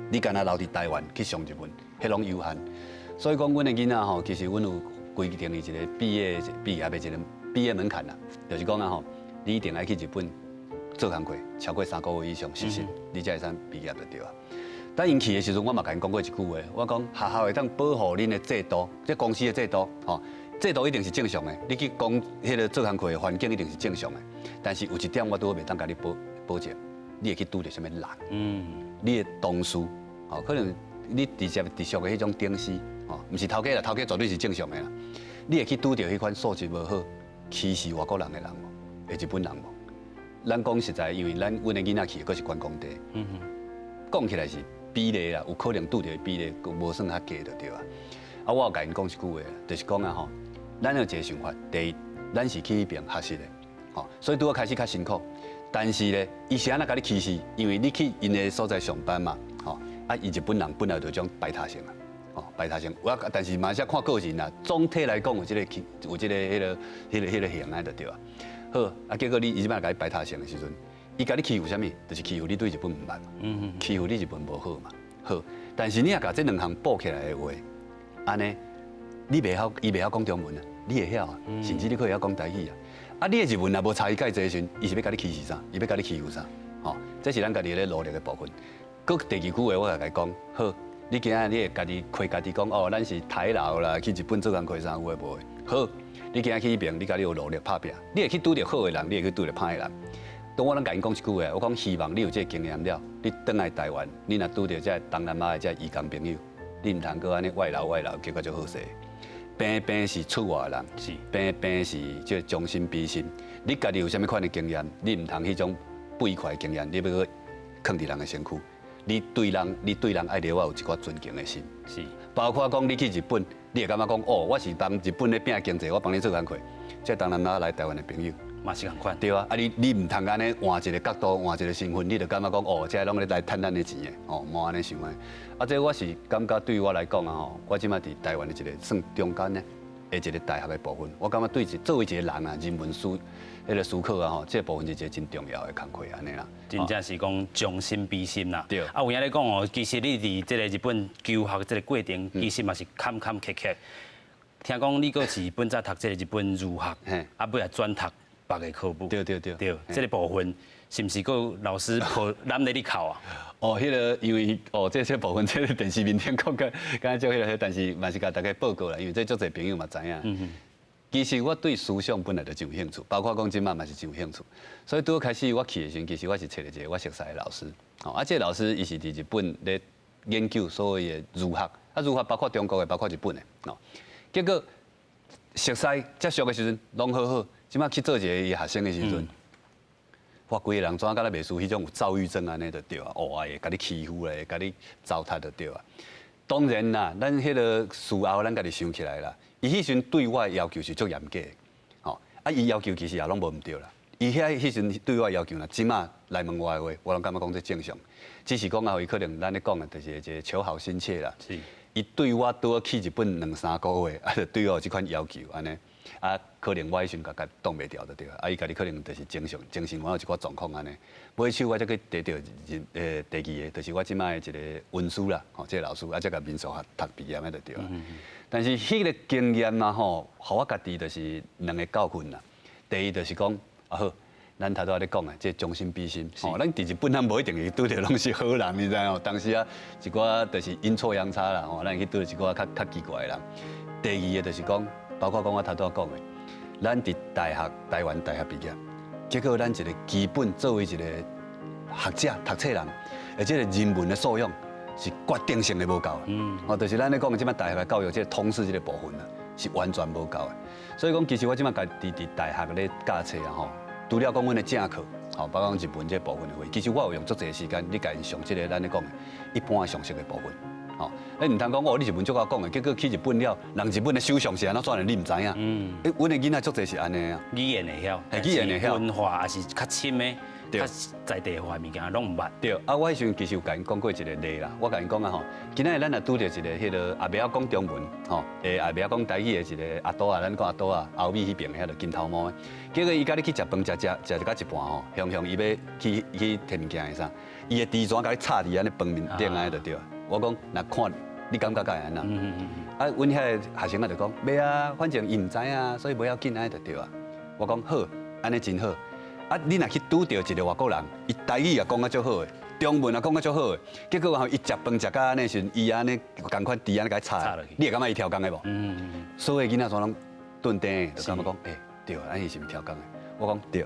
你敢若留佇台灣去上日文，彼攏有限。所以講，阮的囡仔吼，其實阮有規定伊一個畢業畢業的一個畢業門檻啦，就是講啊吼，你一定愛去日本做工課超過3個月以上實習，你才會使畢業就對啊。等𪜶去的時陣，我嘛共𪜶講過一句話，我講學校會當保護恁的制度，這公司的制度，吼，制度一定是正常的。你去講彼个做工課的環境一定是正常的。但是有一點我拄好袂當共你保保證，你會去拄著啥物人？你的同事，吼，可能你直接直屬的彼種頂司，吼，毋是頭家啦，頭家絕對是正常的啦。你會去拄著彼款素質無好、歧視外國人的人無？的日本人無？咱講實在，因為咱阮的囡仔去的閣是觀光地，講起來是比例啦，有可能拄著的比例無算較低就對啊。啊，我有共𪜶講一句話，就是講啊吼，咱有一个想法，第一，咱是去彼邊學習的，吼，所以拄仔開始較辛苦。但是咧，伊是按怎共你歧視？因為你去𪜶的所在上班嘛，吼，啊，伊日本人本來就種排他性啊，吼，排他性。我但是嘛是看個人啦，總體來講有這個有這個彼个彼个彼个型按呢就對啊。好，啊，結果你伊這擺共你排他性的時陣，伊共你欺負啥物？就是欺負你對日本毋捌，欺負你日文無好嘛。好，但是你若共這兩項補起來的話，按呢，你袂曉，伊袂曉講中文啊，你會曉啊，甚至你可會曉講台語啊。啊，你的日文若無差伊蓋濟時陣，伊是欲共你歧視啥？伊欲共你欺負啥？吼，這是咱家己咧努力的部分。閣第二句話，我共伊講，好，你今仔你會家己誇家己講，哦，咱是台勞啦，去日本做工課啥有的無的。好，你今仔去彼邊，你家己有努力拍拚，你會去拄著好的人，你會去拄著歹的人。當我攏共𪜶講一句話，我講希望你有這个經驗了，你轉來台灣，你若拄著這東南亞的這移工朋友，你毋通閣按呢外勞外勞，結果就好勢。平平是出外人，平平是這將心比心。你家己有啥物款的經驗，你毋通彼種不愉快的經驗，你欲閣囥佇人的身軀。你對人，你對人愛留有一寡尊敬的心。包括講你去日本，你會感覺講哦，我是幫日本咧拼經濟，我幫你做工課。這東南亞來台灣的朋友。嘛是仝款。對啊，啊你你毋通按呢換一个角度，換一个身份，你就感覺講哦，這攏咧來趁咱的錢的，哦，無按呢想的。啊，這我是感覺對我來講啊吼，我這擺佇台灣的一个算中間呢，的一个大學的部分，我感覺對一作為一個人啊，人文思彼個思考啊吼，這個部分是一個真重要的工課按呢啦。真正是講將心比心啦。對。啊，有影咧講哦，其實你佇這個日本求學這個過程，其實嘛是坎坎坷坷。聽講你閣是本早讀這個日本儒學，啊，尾仔轉讀別个科目。對對對。對，這個部分是毋是閣老師抱攬咧你哭啊？哦，彼個因為哦，這部分這個電視面頂講較敢若足彼個，但是嘛是共大家報告啦，因為這足濟朋友嘛知影。其實我對思想本來就真有興趣，包括講這馬嘛是真有興趣。所以拄開始我去的時陣，其實我是揣著一個我熟似的老師。哦，啊，這個老師伊是佇日本咧研究所謂的儒學，啊，儒學包括中國的，包括日本的。哦，結果熟似接觸的時陣攏好好，這馬去做一个伊學生的時陣，哇，規個人怎敢若袂輸彼種有躁鬱症按呢就對啊，哦，會共你欺負咧，共你糟蹋就對啊。當然啦，咱彼個事後咱家己想起來啦，伊彼時陣對我的要求是足嚴格的，吼，啊，伊要求其實也攏無毋對啦。伊遐彼時陣對我要求啦，這馬來問我的話，我攏感覺講這正常。只是講啊，伊可能咱咧講的，就是一個求好心切啦。伊對我拄好去日本兩三個月，啊，就對我有這款要求按呢。啊，可能我彼時陣共擋袂牢就對啊，啊，伊家己可能就是精神精神我有一寡狀況按呢。尾手我才去提著第二個，就是我這馬的一個恩師啦，吼，這個老師啊，才共民俗學讀畢業的就對啊。但是彼個經驗啊吼，予我家己就是兩個教訓啦。第一就是講，啊好，咱頭拄仔咧講的，這將心比心，吼，咱佇日本咱無一定會拄著攏是好人，你知無？當時啊，一寡就是陰錯陽差啦，吼，咱去拄著一寡較較奇怪的人。第二個就是講，包括講我頭拄仔講的，咱佇大學台灣大學畢業，結果咱一個基本作為一個學者、讀冊人，而這個人文的素養是決定性的無夠。哦，就是咱咧講的這擺大學的教育這個通識這個部分啊，是完全無夠的。所以講，其實我這擺家己佇大學咧教冊啊吼，除了講阮的正課，吼，包括講日本這部分的話，其實我有用足濟時間，咧共𪜶上這個咱咧講的一般的常識的部分。吼，你毋通講哦，你日文足𠢕講的，結果去日本了，人日本的首相是按怎的，你毋知影。欸，阮的囡仔足濟是按呢啊。語言會曉，語言會曉，文化也是較深的，較在地化的物件攏毋捌。對，啊，我彼時陣其實有共𪜶講過一個例啦，我共𪜶講啊吼，今仔日咱若拄著一個彼個也袂曉講中文，吼，也袂曉講台語的一個阿多仔，咱講阿多仔，後尾彼爿遐就金頭毛的，結果伊共你去食飯食食食到一半吼，雄雄伊欲去去提物件的啥，伊的豬腸共你插佇按呢飯面頂按呢就對。我講，若看你感覺敢會按怎？啊，阮遐个學生仔就講，袂啊，反正伊毋知影，所以無要緊按呢就對啊。我講好，按呢真好。啊，你若去拄著一個外國人，伊台語也講甲足好的，中文也講甲足好的，結果吼伊食飯食到按呢時陣，伊按呢仝款豬按呢共插，你會感覺伊刁工的無？所有囡仔全攏頓定，就感覺講，欸，對，按呢是毋是刁工的？我講對。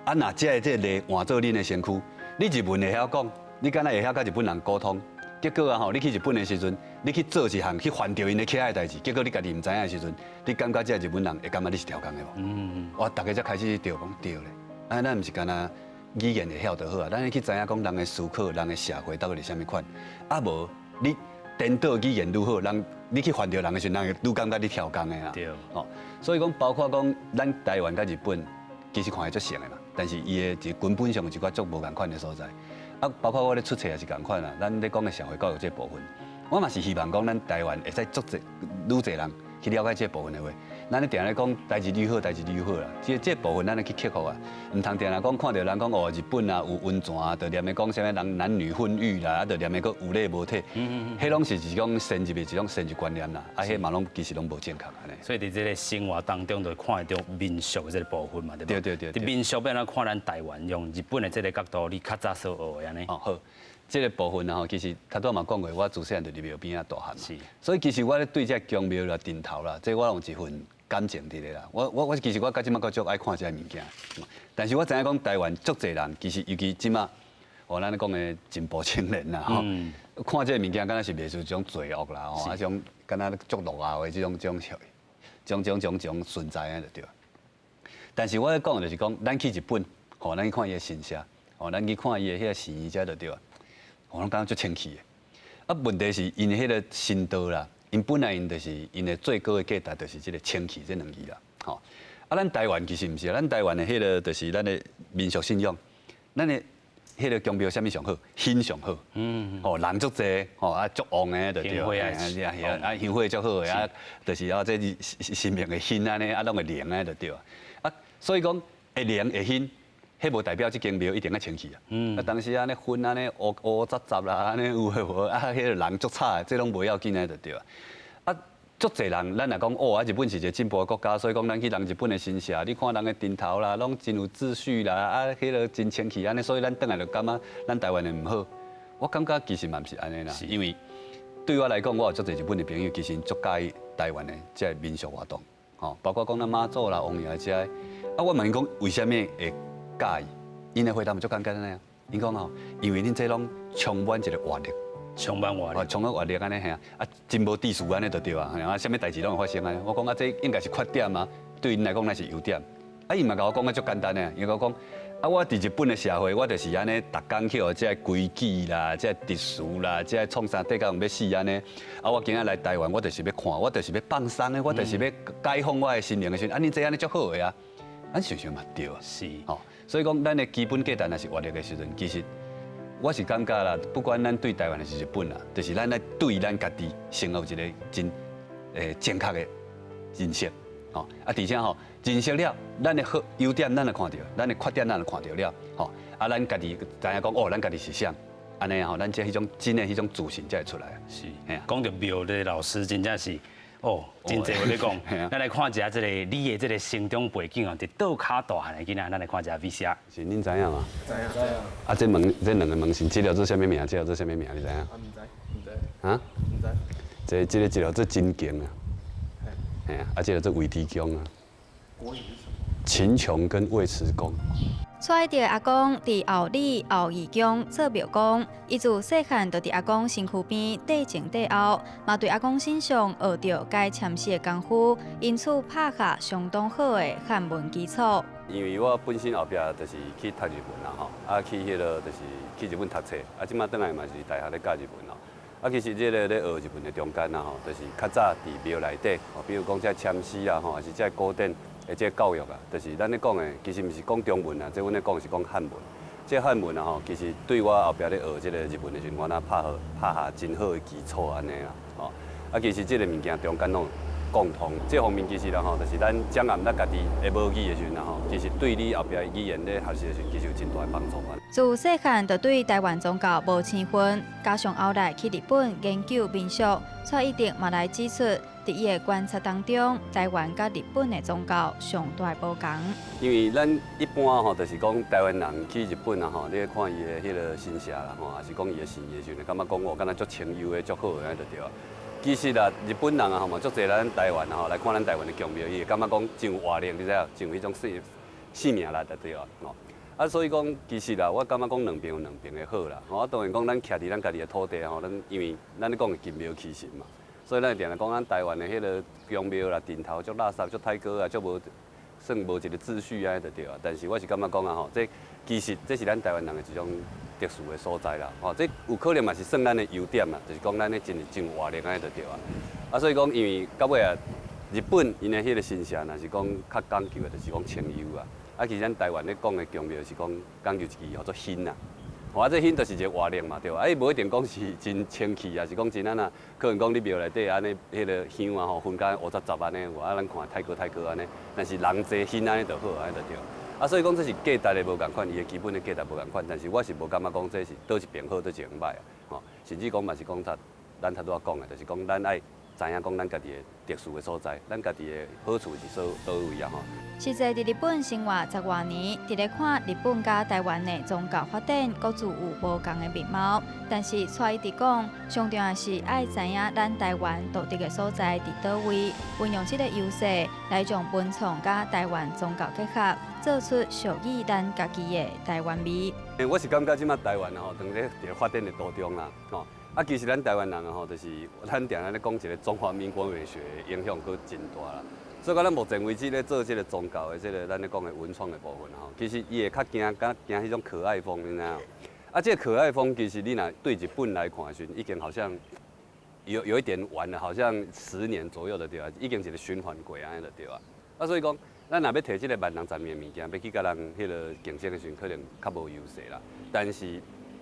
啊，若這个這個例換做恁的身軀，你日文會曉講，你敢若會曉佮日本人溝通？結果啊吼，你去日本的時陣，你去做一項去犯著𪜶的起的代誌，結果你家己毋知影的時陣，你感覺這個日本人會感覺你是刁工的無？哇，逐家才開始著講對咧。啊，咱毋是干焦語言會曉就好啊，咱去知影講人的思考、人的社會到底是啥物款。啊無，你顛倒語言愈好，人你去犯著人的時陣，人會愈感覺你刁工的啦。哦，所以講包括講咱台灣佮日本，其實看起來足像的嘛，但是伊的一根本上有一寡足無仝款的所在。啊，包括我咧出冊也是仝款啦。咱咧講的社會教育這部分，我嘛是希望講咱台灣會使足濟愈濟人去了解這部分的話，咱咧定咧講台日友好，台日友好啦。這這部分咱咧去克服啊，毋通定定講看著人講哦，日本啊有溫泉啊，就連咧講啥物人男女混浴啦，啊，就連咧閣有禮無體，彼攏是一種先入的一種先入觀念啦，啊，彼嘛攏其實攏無正確按呢。所以佇這個生活當中，就看會著民俗的這個部分嘛，對無？對對對。佇民俗欲按怎看咱台灣，用日本的這個角度，你較早所學的按呢？哦好，這個部分啊吼，其實頭拄仔嘛講過，我自細漢就佇廟邊仔大漢嘛，所以其實我咧對這個宮廟啦、陣頭啦，這我攏有一份感情佇咧啦。我我我其實我到這馬閣足愛看這个物件，但是我知影講台灣足濟人，其實尤其這馬，哦，咱咧講的進步青年啦，吼，看這个物件敢若是袂輸一種罪惡啦，吼，啊種敢若足落後的這種這種種種種種存在按呢就對。但是我咧講的就是講，咱去日本，吼，咱去看伊的神社，吼，咱去看伊的彼個寺院遮就對啊，我攏感覺足清氣的。啊，問題是𪜶彼個神道啦，𪜶本來𪜶就是𪜶的最高的價值就是這個清氣這兩字啦，吼。啊，咱台灣其實毋是啊，咱台灣的彼個就是咱的民俗信仰，咱的彼个宮廟啥物上好？香上好。吼，人足濟，吼啊足旺的就對。香火啊，啊香火足好的啊，就是啊這是神明會顯按呢，啊攏會靈按呢就對啊。啊，所以講會靈會顯，彼無代表這間廟一定愛清氣啊。啊，當時按呢薰按呢烏烏雜雜啦，按呢有的無啊，彼个人足吵的，這攏無要緊的就對啊。啊，足濟人，咱若講哦，啊日本是一個進步的國家，所以講咱去人日本的神社，你看人的陣頭啦，攏真有秩序啦，啊，彼个真清氣按呢，所以咱轉來就感覺咱台灣的毋好。我感覺其實嘛毋是按呢啦，因為對我來講，我有足濟日本的朋友，其實足佮意台灣的這个民俗活動，吼，包括講咱媽祖啦、王爺這个，啊，我問𪜶講為啥物會佮意？𪜶的回答嘛足簡單的啊，𪜶講吼，因為恁這攏充滿一個活力。充滿活力，哦，充滿活力按呢嘿啊，啊，真無秩序按呢就對啊，啊，啥物代誌攏會發生按呢。我講啊，這應該是缺點啊，對𪜶來講乃是優點。啊，伊嘛共我講啊足簡單的，伊共我講，啊，我佇日本的社會，我就是按呢，逐工去予這個規矩啦，這個秩序啦，這個創啥底到欲死按呢。啊，我今仔來台灣，我就是欲看，我就是欲放鬆的，我就是欲解放我的心靈的時陣，啊，恁這按呢足好的啊，咱想想嘛對啊。吼，所以講，咱的基本價值若是活力的時陣，其實。我是感覺啦，不管咱對台灣還是日本啦，就是咱愛對咱家己先有一個真正確的認識，吼啊，而且吼認識了，咱的好優點咱就看著，咱的缺點咱就看著了，吼啊，咱家己知影講哦，咱家己是啥，按呢吼，咱這彼種真的彼種自信才會出來。是，講著廟的老師真正是。哦，真濟話咧講，咱來看一下這个你的這个成長背景哦，佇桌跤大漢的囡仔，咱來看一下 VCR。是，恁知影嗎？知影知影。啊，這門這兩个門神，這个做啥物名？這个做啥物名？你知影？啊，毋知，毋知。啊？毋知。這這个這个做真經啊。嘿啊，啊，這个做尉遲恭啊。國語是什麼？秦瓊跟尉遲恭。蔡一德阿公佇后里后義宮做廟公，伊自細漢就佇阿公身軀邊綴前綴後，嘛對阿公身上學著該簽詩的功夫，因此拍下相當好的漢文基礎。因為我本身後壁就是去讀日文啦吼，啊去彼个就是去日本讀冊，啊這馬轉來嘛是大學咧教日文咯。啊其實這个咧學日文的中間啊吼，就是較早佇廟內底，吼，比如講這簽詩啊吼，還是這古典。的這个教育啊，就是咱咧講的，其實毋是講中文啊，這阮咧講是講漢文。這漢文啊吼，其實對我後壁咧學這个日文的時陣，我若拍好拍下真好的基礎按呢啦，吼。啊，其實這个物件中間攏有共通，這方面其實啦吼，就是咱掌握咱家己的母語的時陣啦吼，其實對你後壁語言咧學習的時陣，其實有真大的幫助啊。自細漢就對台灣宗教無生分，加上後來去日本研究民俗，蔡一德嘛來指出，佇伊的觀察當中，台灣佮日本的宗教上大無仝。因為咱一般吼，就是講台灣人去日本啊吼，你看伊的彼个神社啦吼，還是講伊的神的時陣，感覺講哦，敢若足清幽的、足好的按呢就對啊。其實啦，日本人啊吼嘛，足濟咱台灣吼來看咱台灣的宮廟，伊會感覺講真有活力，你知影？真有彼種生命力就對啊。吼。啊，所以講其實啦，我感覺講兩邊有兩邊的好啦。吼，啊，當然講咱徛佇咱家己的土地吼，咱因為咱咧講的近廟欺神嘛。所以咱定定講咱台灣的彼个宮廟啦、陣頭足垃圾、足太高啊、足無算無一个秩序按呢就對啊。但是我是感覺講啊吼，這其實這是咱台灣人的一種特殊的所在啦。吼，這有可能嘛是算咱的優點啦，就是講咱咧真真有活力按呢就對啊。啊，所以講因為到尾啊，日本𪜶的彼個神社若是講較講究的，就是講清幽啊。啊，其實咱台灣咧講的宮廟是講講究一句叫做興啊。啊，這興就是一个活力嘛，對無？啊，伊無一定講是真清氣啊，是講真按怎，可能講你廟內底按呢，彼个香啊吼，薰甲烏雜雜按呢，有啊，咱看太高太高按呢，但是人濟興按呢就好，按呢就對。啊，所以講這是價值的無仝款，伊的基本的價值無仝款，但是我是無感覺講這是佗一邊好，佗一邊䆀啊，吼，甚至講嘛是講咱頭拄仔講的，就是講咱愛知影講咱家己的特殊的所在，咱家己的好處是佗位啊吼。實際佇日本生活十外年，佇咧看日本佮台灣的宗教發展，各自有無仝的面貌。但是蔡一直講，上重要是愛知影咱台灣獨特的所在佇佗位，運用這个優勢來將文創佮台灣宗教結合，做出屬於咱家己的台灣味。我是感覺這馬台灣吼，當咧佇發展的途中啦，吼。啊，其實咱台灣人啊吼，就是咱定定咧講一个中華民國美學的影響閣真大啦。所以講，咱目前為止咧做這个宗教的這个咱咧講的文創的部分吼，其實伊會較驚，較驚彼種可愛風，你知影？啊，這个可愛風其實你若對日本來看的時陣，已經好像有一點晚了，好像10年左右的對啊，已經一個循環過按呢就對啊。啊，所以講，咱若欲提這个萬人層面的物件，欲去共人彼个競爭的時陣，可能較無優勢啦。但是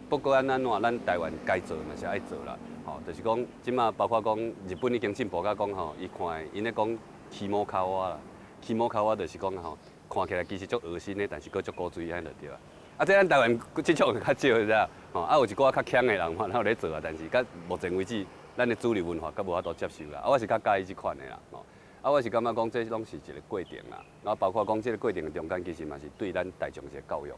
不管按怎，咱台灣該做嘛是愛做啦。吼，就是講，這馬包括講日本已經進步到講吼，伊看𪜶咧講起毛跤仔啦，起毛跤仔就是講吼，看起來其實足噁心的，但是閣足古錐按呢就對啊。啊，這咱台灣這種較少，知影？吼，啊有一寡較強的人嘛，有咧做啊，但是到目前為止，咱的主流文化閣無法度接受啦。啊，我是較佮意這款的啦，吼。啊，我是感覺講這攏是一個過程啦。然後包括講這個過程的中間，其實嘛是對咱大眾一個教育。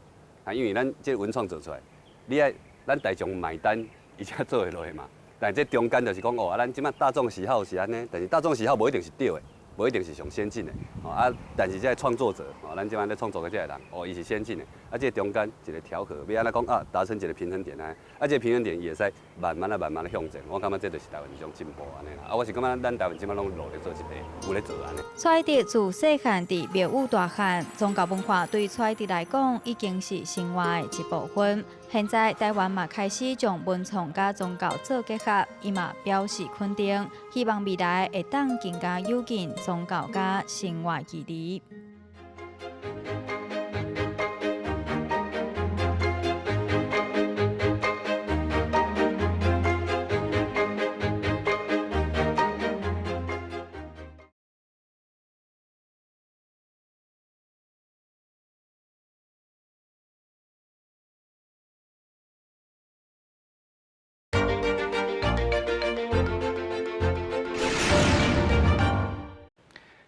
啊，因為咱這個文創做出來，你愛咱大眾買單，伊才做會落去嘛。但這中間就是講哦，啊，咱這馬大眾喜好是按呢，但是大眾喜好無一定是對的，無一定是上先進的。哦啊，但是這个創作者，哦，咱這馬咧創作的這个人，哦，伊是先進的。啊，這个中間一個調和，欲按怎講啊，達成一個平衡點啊。啊，這个平衡點伊會使慢慢啊、慢慢的向前。我感覺這就是台灣一種進步按呢啦。啊，我是感覺咱台灣這馬攏努力做這個，有咧做按呢。蔡一德自細漢佇廟宇大漢，宗教文化對蔡一德來講已經是生活的一部分。現在台灣嘛開始將文創佮宗教做結合，伊嘛表示肯定，希望未來會當更加有近宗教佮生活距離。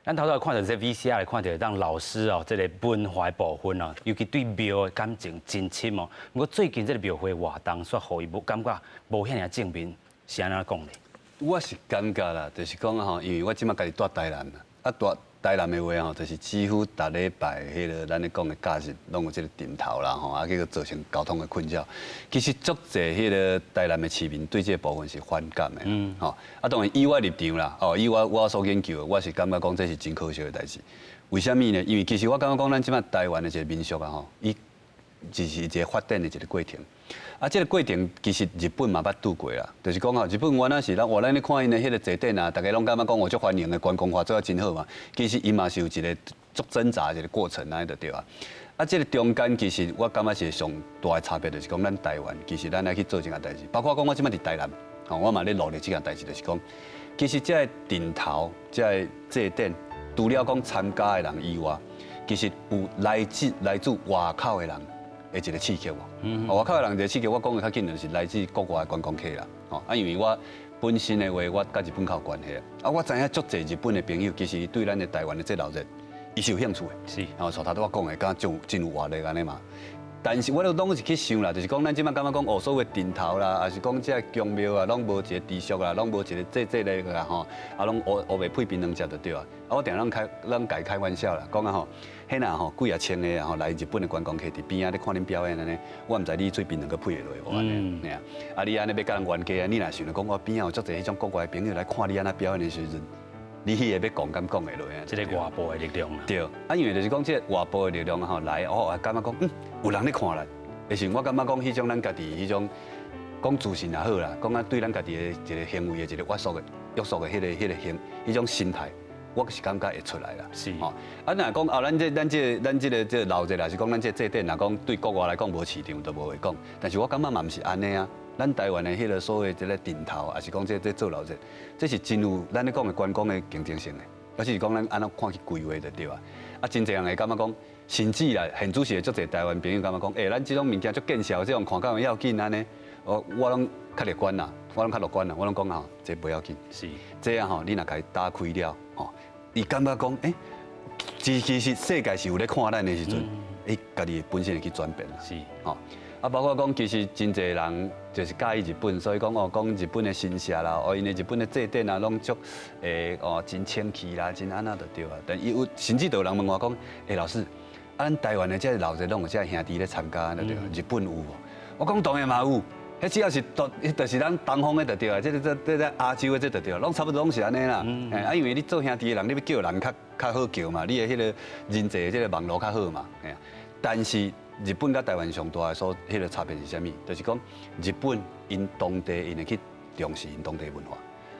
咱頭拄看著這 VCR 來看著，當老師哦，這个文化的部分哦，尤其對廟的感情真深哦。毋過最近這个廟會活動，煞予伊無感覺無遐爾正面，是按怎講咧？我是感覺啦，就是講吼，因為我這馬家己住台南啦，啊住台南的話吼，就是幾乎逐禮拜彼个咱咧講的假日，攏有這个陣頭啦吼，啊結果造成交通的困擾。其實足濟彼个台南的市民對這个部分是反感的，吼。啊當然以我立場啦，哦以我所研究的，我是感覺講這是真可惜的代誌。為啥物呢？因為其實我感覺講咱這馬台灣的一個民俗啊吼，伊就是一個發展的一個過程。啊，這个過程其實日本嘛捌拄過啦，就是講吼，日本原來是咱，我咱咧看𪜶的彼个祭典啊，逐家攏感覺講哦足歡迎的觀光化做啊真好嘛。其實伊嘛是有一個足掙扎的一個過程按呢就對啊。啊，這个中間其實我感覺是上大的差別，就是講咱台灣其實咱愛去做這件代誌，包括講我這馬佇台南，吼，我嘛咧努力這件代誌，就是講，其實這个陣頭、這个祭典，除了講參加的人以外，其實有來自外口的人的一個刺激無？外口的人一個刺激，我講的較緊就是來自國外的觀光客啦。吼，啊，因為我本身的話，我佮日本較有關係啊。我知影足濟日本的朋友，其實對咱的台灣的這鬧熱，伊是有興趣的。吼，像頭拄我講的，敢若真有活力按呢嘛。但是我都攏是去想啦，就是講咱這馬感覺講哦，所謂陣頭啦，抑是講這個宮廟啊，攏無一個持續啦，攏無一個這這個啦吼，啊，攏烏烏白配檳榔食就對啊。啊，我定攏開攏共伊開玩笑啦，講啊吼，彼若吼幾若千个啊吼來日本的觀光客佇邊仔咧看恁表演按呢，我毋知你喙檳榔閣配會落無按呢？嘿啊，啊你按呢欲共人冤家啊？你若想著講我邊仔有足濟彼種國外的朋友來看你按怎表演的時陣，你彼个欲講敢講會落啊？這个外部的力量啦。對，啊，因為就是講這个外部的力量吼來，哦，感覺講嗯，有人咧看咱，的時陣我感覺講彼種咱家己彼種講自信也好啦，講啊對咱家己的一個行為的一個約束的彼个行，彼種心態，我是感覺會出來啦。吼，啊，若講啊，咱這个鬧熱，抑是講咱這個祭典，若講對國外來講無市場，就無話講。但是我感覺嘛毋是按呢啊。咱台灣的彼个所謂這个陣頭，抑是講這做鬧熱，這是真有咱咧講的觀光的競爭性的，抑是講咱按怎看去規劃就對啊。啊，真濟人會感覺講，甚至啦，現主時的足濟台灣朋友感覺講，欸，咱這種物件足見效，這種看較要緊按呢，我攏較樂觀啦，我攏較樂觀啦，我攏講吼，這無要緊。這啊吼，你若共伊打開了，吼，伊感覺講，欸，其實世界是有咧看咱的時陣，伊家己本身會去轉變啦。吼。啊，包括講，其實真濟人就是佮意日本，所以講哦，講日本的神社啦，哦，𪜶的日本的祭典啊，攏足哦，真清氣啦，真按怎就對啊。但伊有甚至都有人問我講，欸，老師，啊，咱台灣的這鬧熱攏有這兄弟咧參加，對對？日本有無？我講當然嘛有，彼只要是東，就是咱東方的就對啊，這個這這亞洲的這就對，攏差不多攏是按呢啦。啊，因為你做兄弟的人，你欲叫人較較好叫嘛，你的彼個人際的這個網路較好嘛。但是日本佮台灣上大的所彼個差別是啥物？就是講日本𪜶當地𪜶會去重視𪜶當地文化，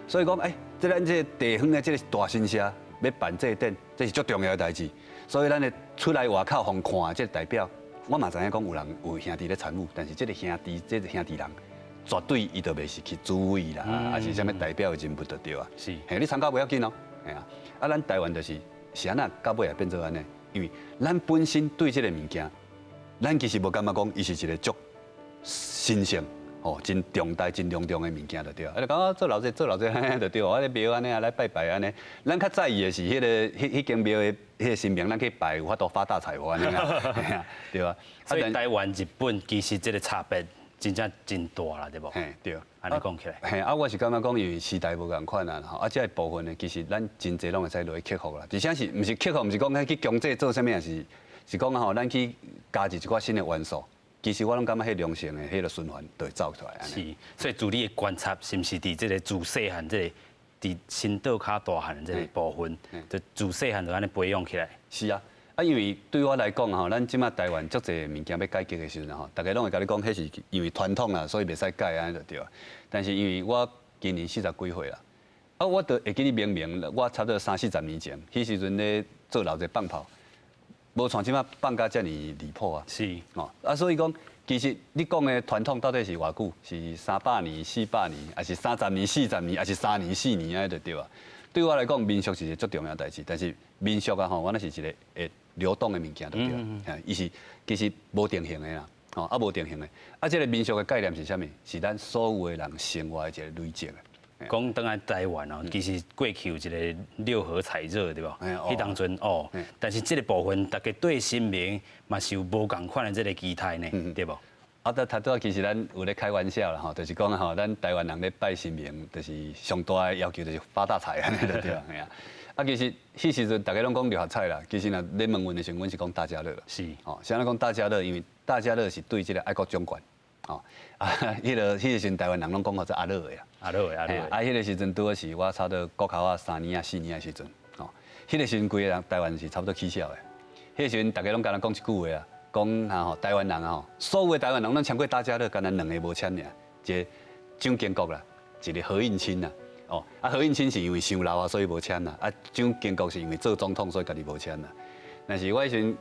所以講，欸，這咱這個地方的這個大神社欲辦祭典，這是足重要的代誌。所以咱的出來外口予人看，這個代表，我嘛知影講有人有兄弟咧參與，但是這個兄弟，這個兄弟人，絕對伊就袂是去主委啦，抑是啥物代表的人物就對啊。嘿，你參加袂要緊哦，嘿啊。啊，咱台灣就是是按怎到尾也變做按呢？因為咱本身對這個物件，咱其實無感覺講伊是一個足神聖、哦，真重大、真隆重的物件就對啊。啊，就講做老這做老這就對，我咧廟按呢啊來拜拜按呢。咱較在意的是彼个彼彼間廟的彼个神明，咱去拜有法度發大財無按呢啊？對啊。所以台灣、日本其實這個差別真正真大啦，對無？嘿，對。按呢講起來。嘿，啊，我是感覺講，因為時代無仝款啊，吼，啊，這個部分呢，其實咱真濟攏會使落去克服啦。而且是毋是克服，毋是講去強制做啥物，是是講吼，咱去加入一寡新的元素。其實我攏感覺彼良性的彼个循環就會走出來。是，所以自你的觀察，是毋是佇這個自細漢這個佇新島跤大漢的這個部分，就自細漢就按呢培養起來？是啊，啊，因為對我來講吼，咱這馬台灣足濟物件欲改革的時陣吼，逐家攏會共你講，彼是因為傳統啦，所以袂使改按呢就對啊。但是因為我今年四十幾歲啦，啊，我都會記得明明，我差不多三四十年前，彼時陣咧做老者放炮。無像這馬放甲遮爾離譜啊！哦，啊，所以講，其實你講的傳統到底是偌久？是300年、400年，抑是30年、40年，抑是3年、4年按呢就對啊。對我來講，民俗是一個足重要代誌，但是民俗啊吼，我那是一個會流動的物件，就對啊。伊是其實無定型的啦，吼，啊無定型的。啊，這個民俗的概念是啥物？是咱所有的人生活的一個累積。講轉來台灣哦，其實過去有一個六合彩熱對無？彼當陣哦，但是這個部分，大家對神明嘛是有無仝款的這個期待呢，對無？啊，拄拄仔其實咱有咧開玩笑啦吼，就是講吼，咱台灣人咧拜神明，就是上大的要求就是發大財按呢就對啊，嘿啊。啊，其實彼時陣逐家攏講六合彩啦，其實若咧問阮的時陣，阮是講大家樂啦。哦，啥物講大家樂？因為大家樂是對這個愛國獎券。哦，啊，彼個時陣台灣人攏講號做阿樂的啦。阿樂的，阿樂的。啊，彼個時陣拄好是我差不多國考啊三年啊四年的時陣，哦，彼個時陣規個人台灣是差不多起痟的。彼個時陣逐家攏敢若講一句話啊，講啊吼，台灣人啊吼，所有的台灣人攏簽過大家樂，干焦兩个無簽爾，一个蔣經國啦，一個何應欽啦。哦，啊何應欽是因為傷老啊，所以無簽啦。啊蔣經國是因為做總統，所以家己無簽啦。但是我彼時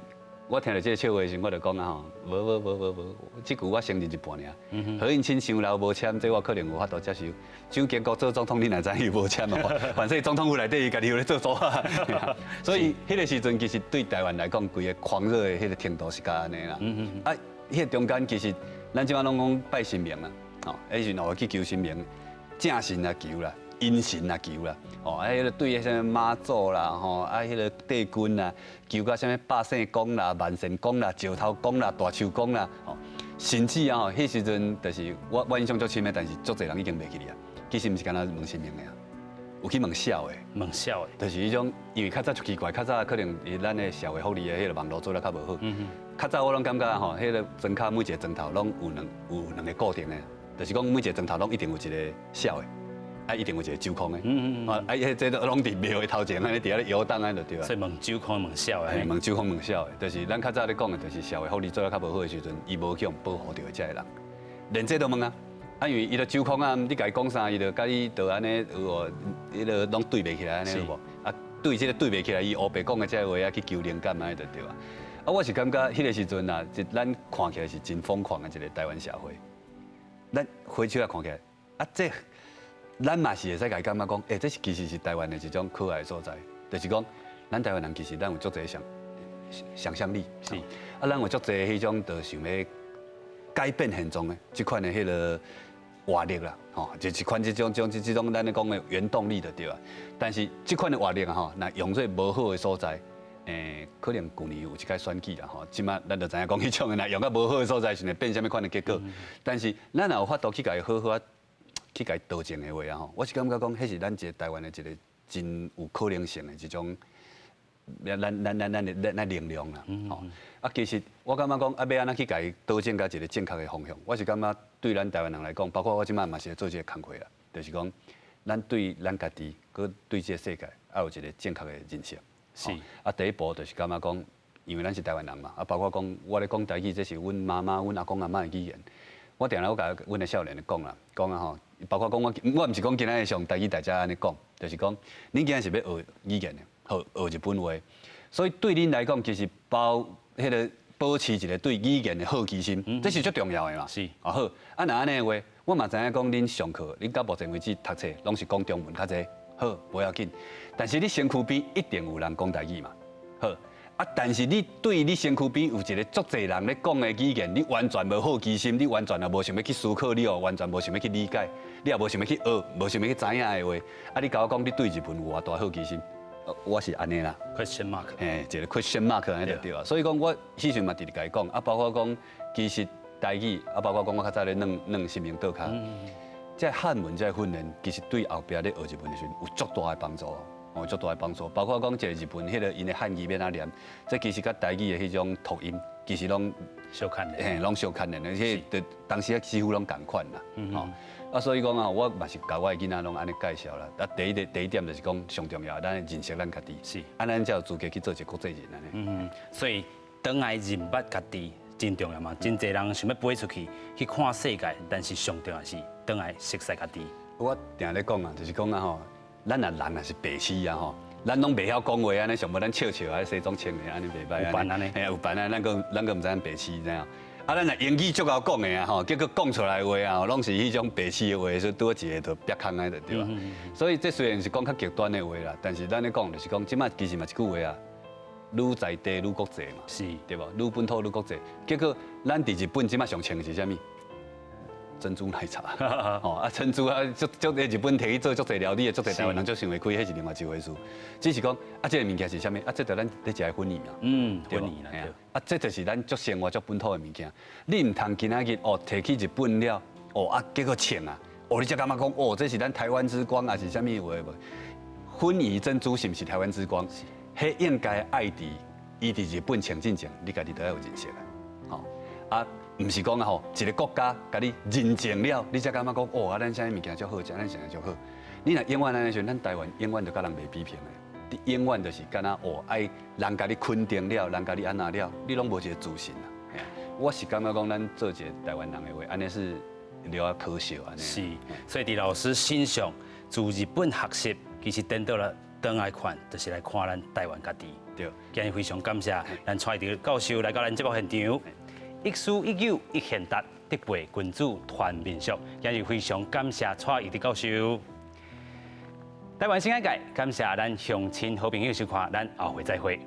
我聽著這個笑話的時陣，我就講啊吼，無無無無無，這句我承認一半爾。何應欽傷老無簽，這我可能有法度接受。蔣經國做總統，你哪知伊無簽啊？反正總統府內底伊家己有咧做主啊。所以彼個時陣其實對台灣來講，規个狂熱的彼個程度是佮按呢啦。啊，彼個中間其實咱這馬攏講拜神明啦，哦，彼時陣去求神明，正神也求啦。陰神也求啦，哦，啊，彼个對彼啥物媽祖啦，吼，啊，彼个帝君啦，求到啥物百姓公啦、萬善公啦、石頭公啦、大樹公啦，吼，甚至啊，吼，彼時陣就是我印象足深的，但是足濟人已經袂記得啊。其實毋是干焦問神明的啊，有去問痟的。問痟的，就是彼種，因為較早足奇怪，較早可能咱的社會福利的彼个網路做得較無好。較早我攏感覺吼，彼个莊跤每一個莊頭攏有兩個固定的，就是講每一個莊頭攏一定有一個痟的。啊，一定有一個手空的，啊，啊，彼這都攏佇廟的頭前，按呢佇遐咧搖動按呢就對啊。所以問手空問痟的。問手空問痟的，就是咱較早咧講的，就是社會福利做得較無好的時陣，伊無去予保護著這个人，連這都問啊，啊，因為伊就手空啊，你共伊講啥，伊就共你就按呢有無，彼个攏對袂起來按呢有無？啊，對這个對袂起來，伊烏白講的這个話啊，去求靈感按呢就對啊。啊，我是感覺彼个時陣啊，就咱看起來是真瘋狂的一個台灣社會，咱回頭來看起來，啊，這。咱嘛是會使共伊感覺講，欸，這是其實是台灣的一種可愛的所在，就是講，咱台灣人其實咱有足濟想像力，啊，咱有足濟彼種就想欲改變現狀的這款的彼个活力啦，吼，就一款這種咱咧講的原動力就對啊。但是這款的活力啊，吼，若用做無好的所在，可能舊年有一擺選舉啦，吼，這馬咱就知影講彼種的，若用到無好的所在，是會變啥物款的結果。但是咱若有法度去共伊好好啊，去共伊導正的話啊，吼，我是感覺講，彼是咱一個台灣的一個真有可能性的一種，咱能量啦，吼。啊，其實我感覺講，啊，欲按怎去共伊導正到一個正確的方向，我是感覺對咱台灣人來講，包括我這馬嘛是咧做這个工課啦，就是講，咱對咱家己，閣對這个世界，愛有一個正確的認識。啊，第一步就是感覺講，因為咱是台灣人嘛，啊，包括講我咧講台語，這是阮媽媽、阮阿公阿嬤的語言。我定定我共阮的少年講啦，講啊吼，包括講我，我毋是講今仔日上台語大家按呢講，就是講，恁今仔是欲學語言的，學學日本話，所以對恁來講，其實包彼个保持一个對語言的好奇心，這是足重要的嘛。啊好，啊若按呢的話，我嘛知影講恁上課，恁到目前為止讀冊攏是講中文較濟，好，無要緊。但是你身軀邊一定有人講台語嘛，好。啊，但是你對你身軀邊有一个足濟人咧講的語言，你完全無好奇心，你完全也無想欲去思考，你哦完全無想欲去理解，你也無想欲去學，無想欲去知影的話，啊，你共我講你對日文有偌大好奇心？我是按呢啦。 Question mark。嘿，一个 question mark 按呢就對啊。所以講，我彼時嘛直直共伊講，啊，包括講其實台語，啊，包括講我較早咧軟軟新明桌跤，這漢文這個訓練，其實對後壁咧學日文的時陣有足大的幫助。哦，足大的幫助，包括講這個日本彼个𪜶的漢字欲按怎念，這其實佮台語的彼種讀音，其實攏相近的，嘿，攏相近的，而且就當時啊幾乎攏仝款啦，吼。啊，所以講啊，我嘛是共我的囡仔攏按呢介紹啦。啊，第一个第一點就是講上重要，咱認識咱家己，啊，咱才有資格去做一個國際人按呢。嗯，所以轉來認捌家己真重要嘛。真濟人想欲飛出去去看世界，但是上重要是轉來熟悉家己。我定咧講啊，就是講啊吼，咱若人若是白痴啊吼，咱攏袂曉講話按呢，上無咱笑笑啊，西裝穿的按呢袂䆀。有扮按呢？嘿，有扮啊，咱閣毋知咱白痴知影。啊，咱若英語足𠢕講的啊吼，結果講出來的話啊，攏是彼種白痴的話，所以拄好一个就煏空的就對啊。所以這雖然是講較極端的話啦，但是咱咧講就是講，這擺其實嘛一句話啊，愈在地愈國際嘛，對無？愈本土愈國際。結果咱佇日本這擺上穿的是啥物？珍珠奶茶，吼啊珍珠啊，足足佇日本提去做足濟料理的，足濟台灣人足想袂開，彼是另外一回事。只是講啊，這个物件是啥物？啊，這就咱咧食的粉圓嘛，粉圓啦，對。啊，這就是咱足生活足本土的物件。你毋通今仔日哦，提去日本了，哦啊，結果穿啊，哦你才感覺講哦，這是咱台灣之光，還是啥物話無？粉圓珍珠是毋是台灣之光？彼應該愛佇伊佇日本穿進前，你家己都要有認識啊，吼啊。毋是講啊吼，一个國家共你認證了，你才感覺講哦啊，咱啥物件足好食，咱啥足好。你若永遠按呢時陣，咱台灣永遠就佮人袂比平的。你永遠就是敢若哦，愛人共你肯定了，人共你按怎了，你攏無一个自信啊。我是感覺講，咱做一个台灣人的話，按呢是了啊可惜按呢。是，所以佇老師身上自日本學習，其實顛倒了轉來看，就是來看咱台灣家己。今日非常感謝咱蔡奕哲教授來到咱節目現場。一師一友一賢達，德輩君子傳民俗。今日非常感謝蔡奕哲教授。台灣新眼界，感謝咱鄉親好朋友收看，咱後回再會。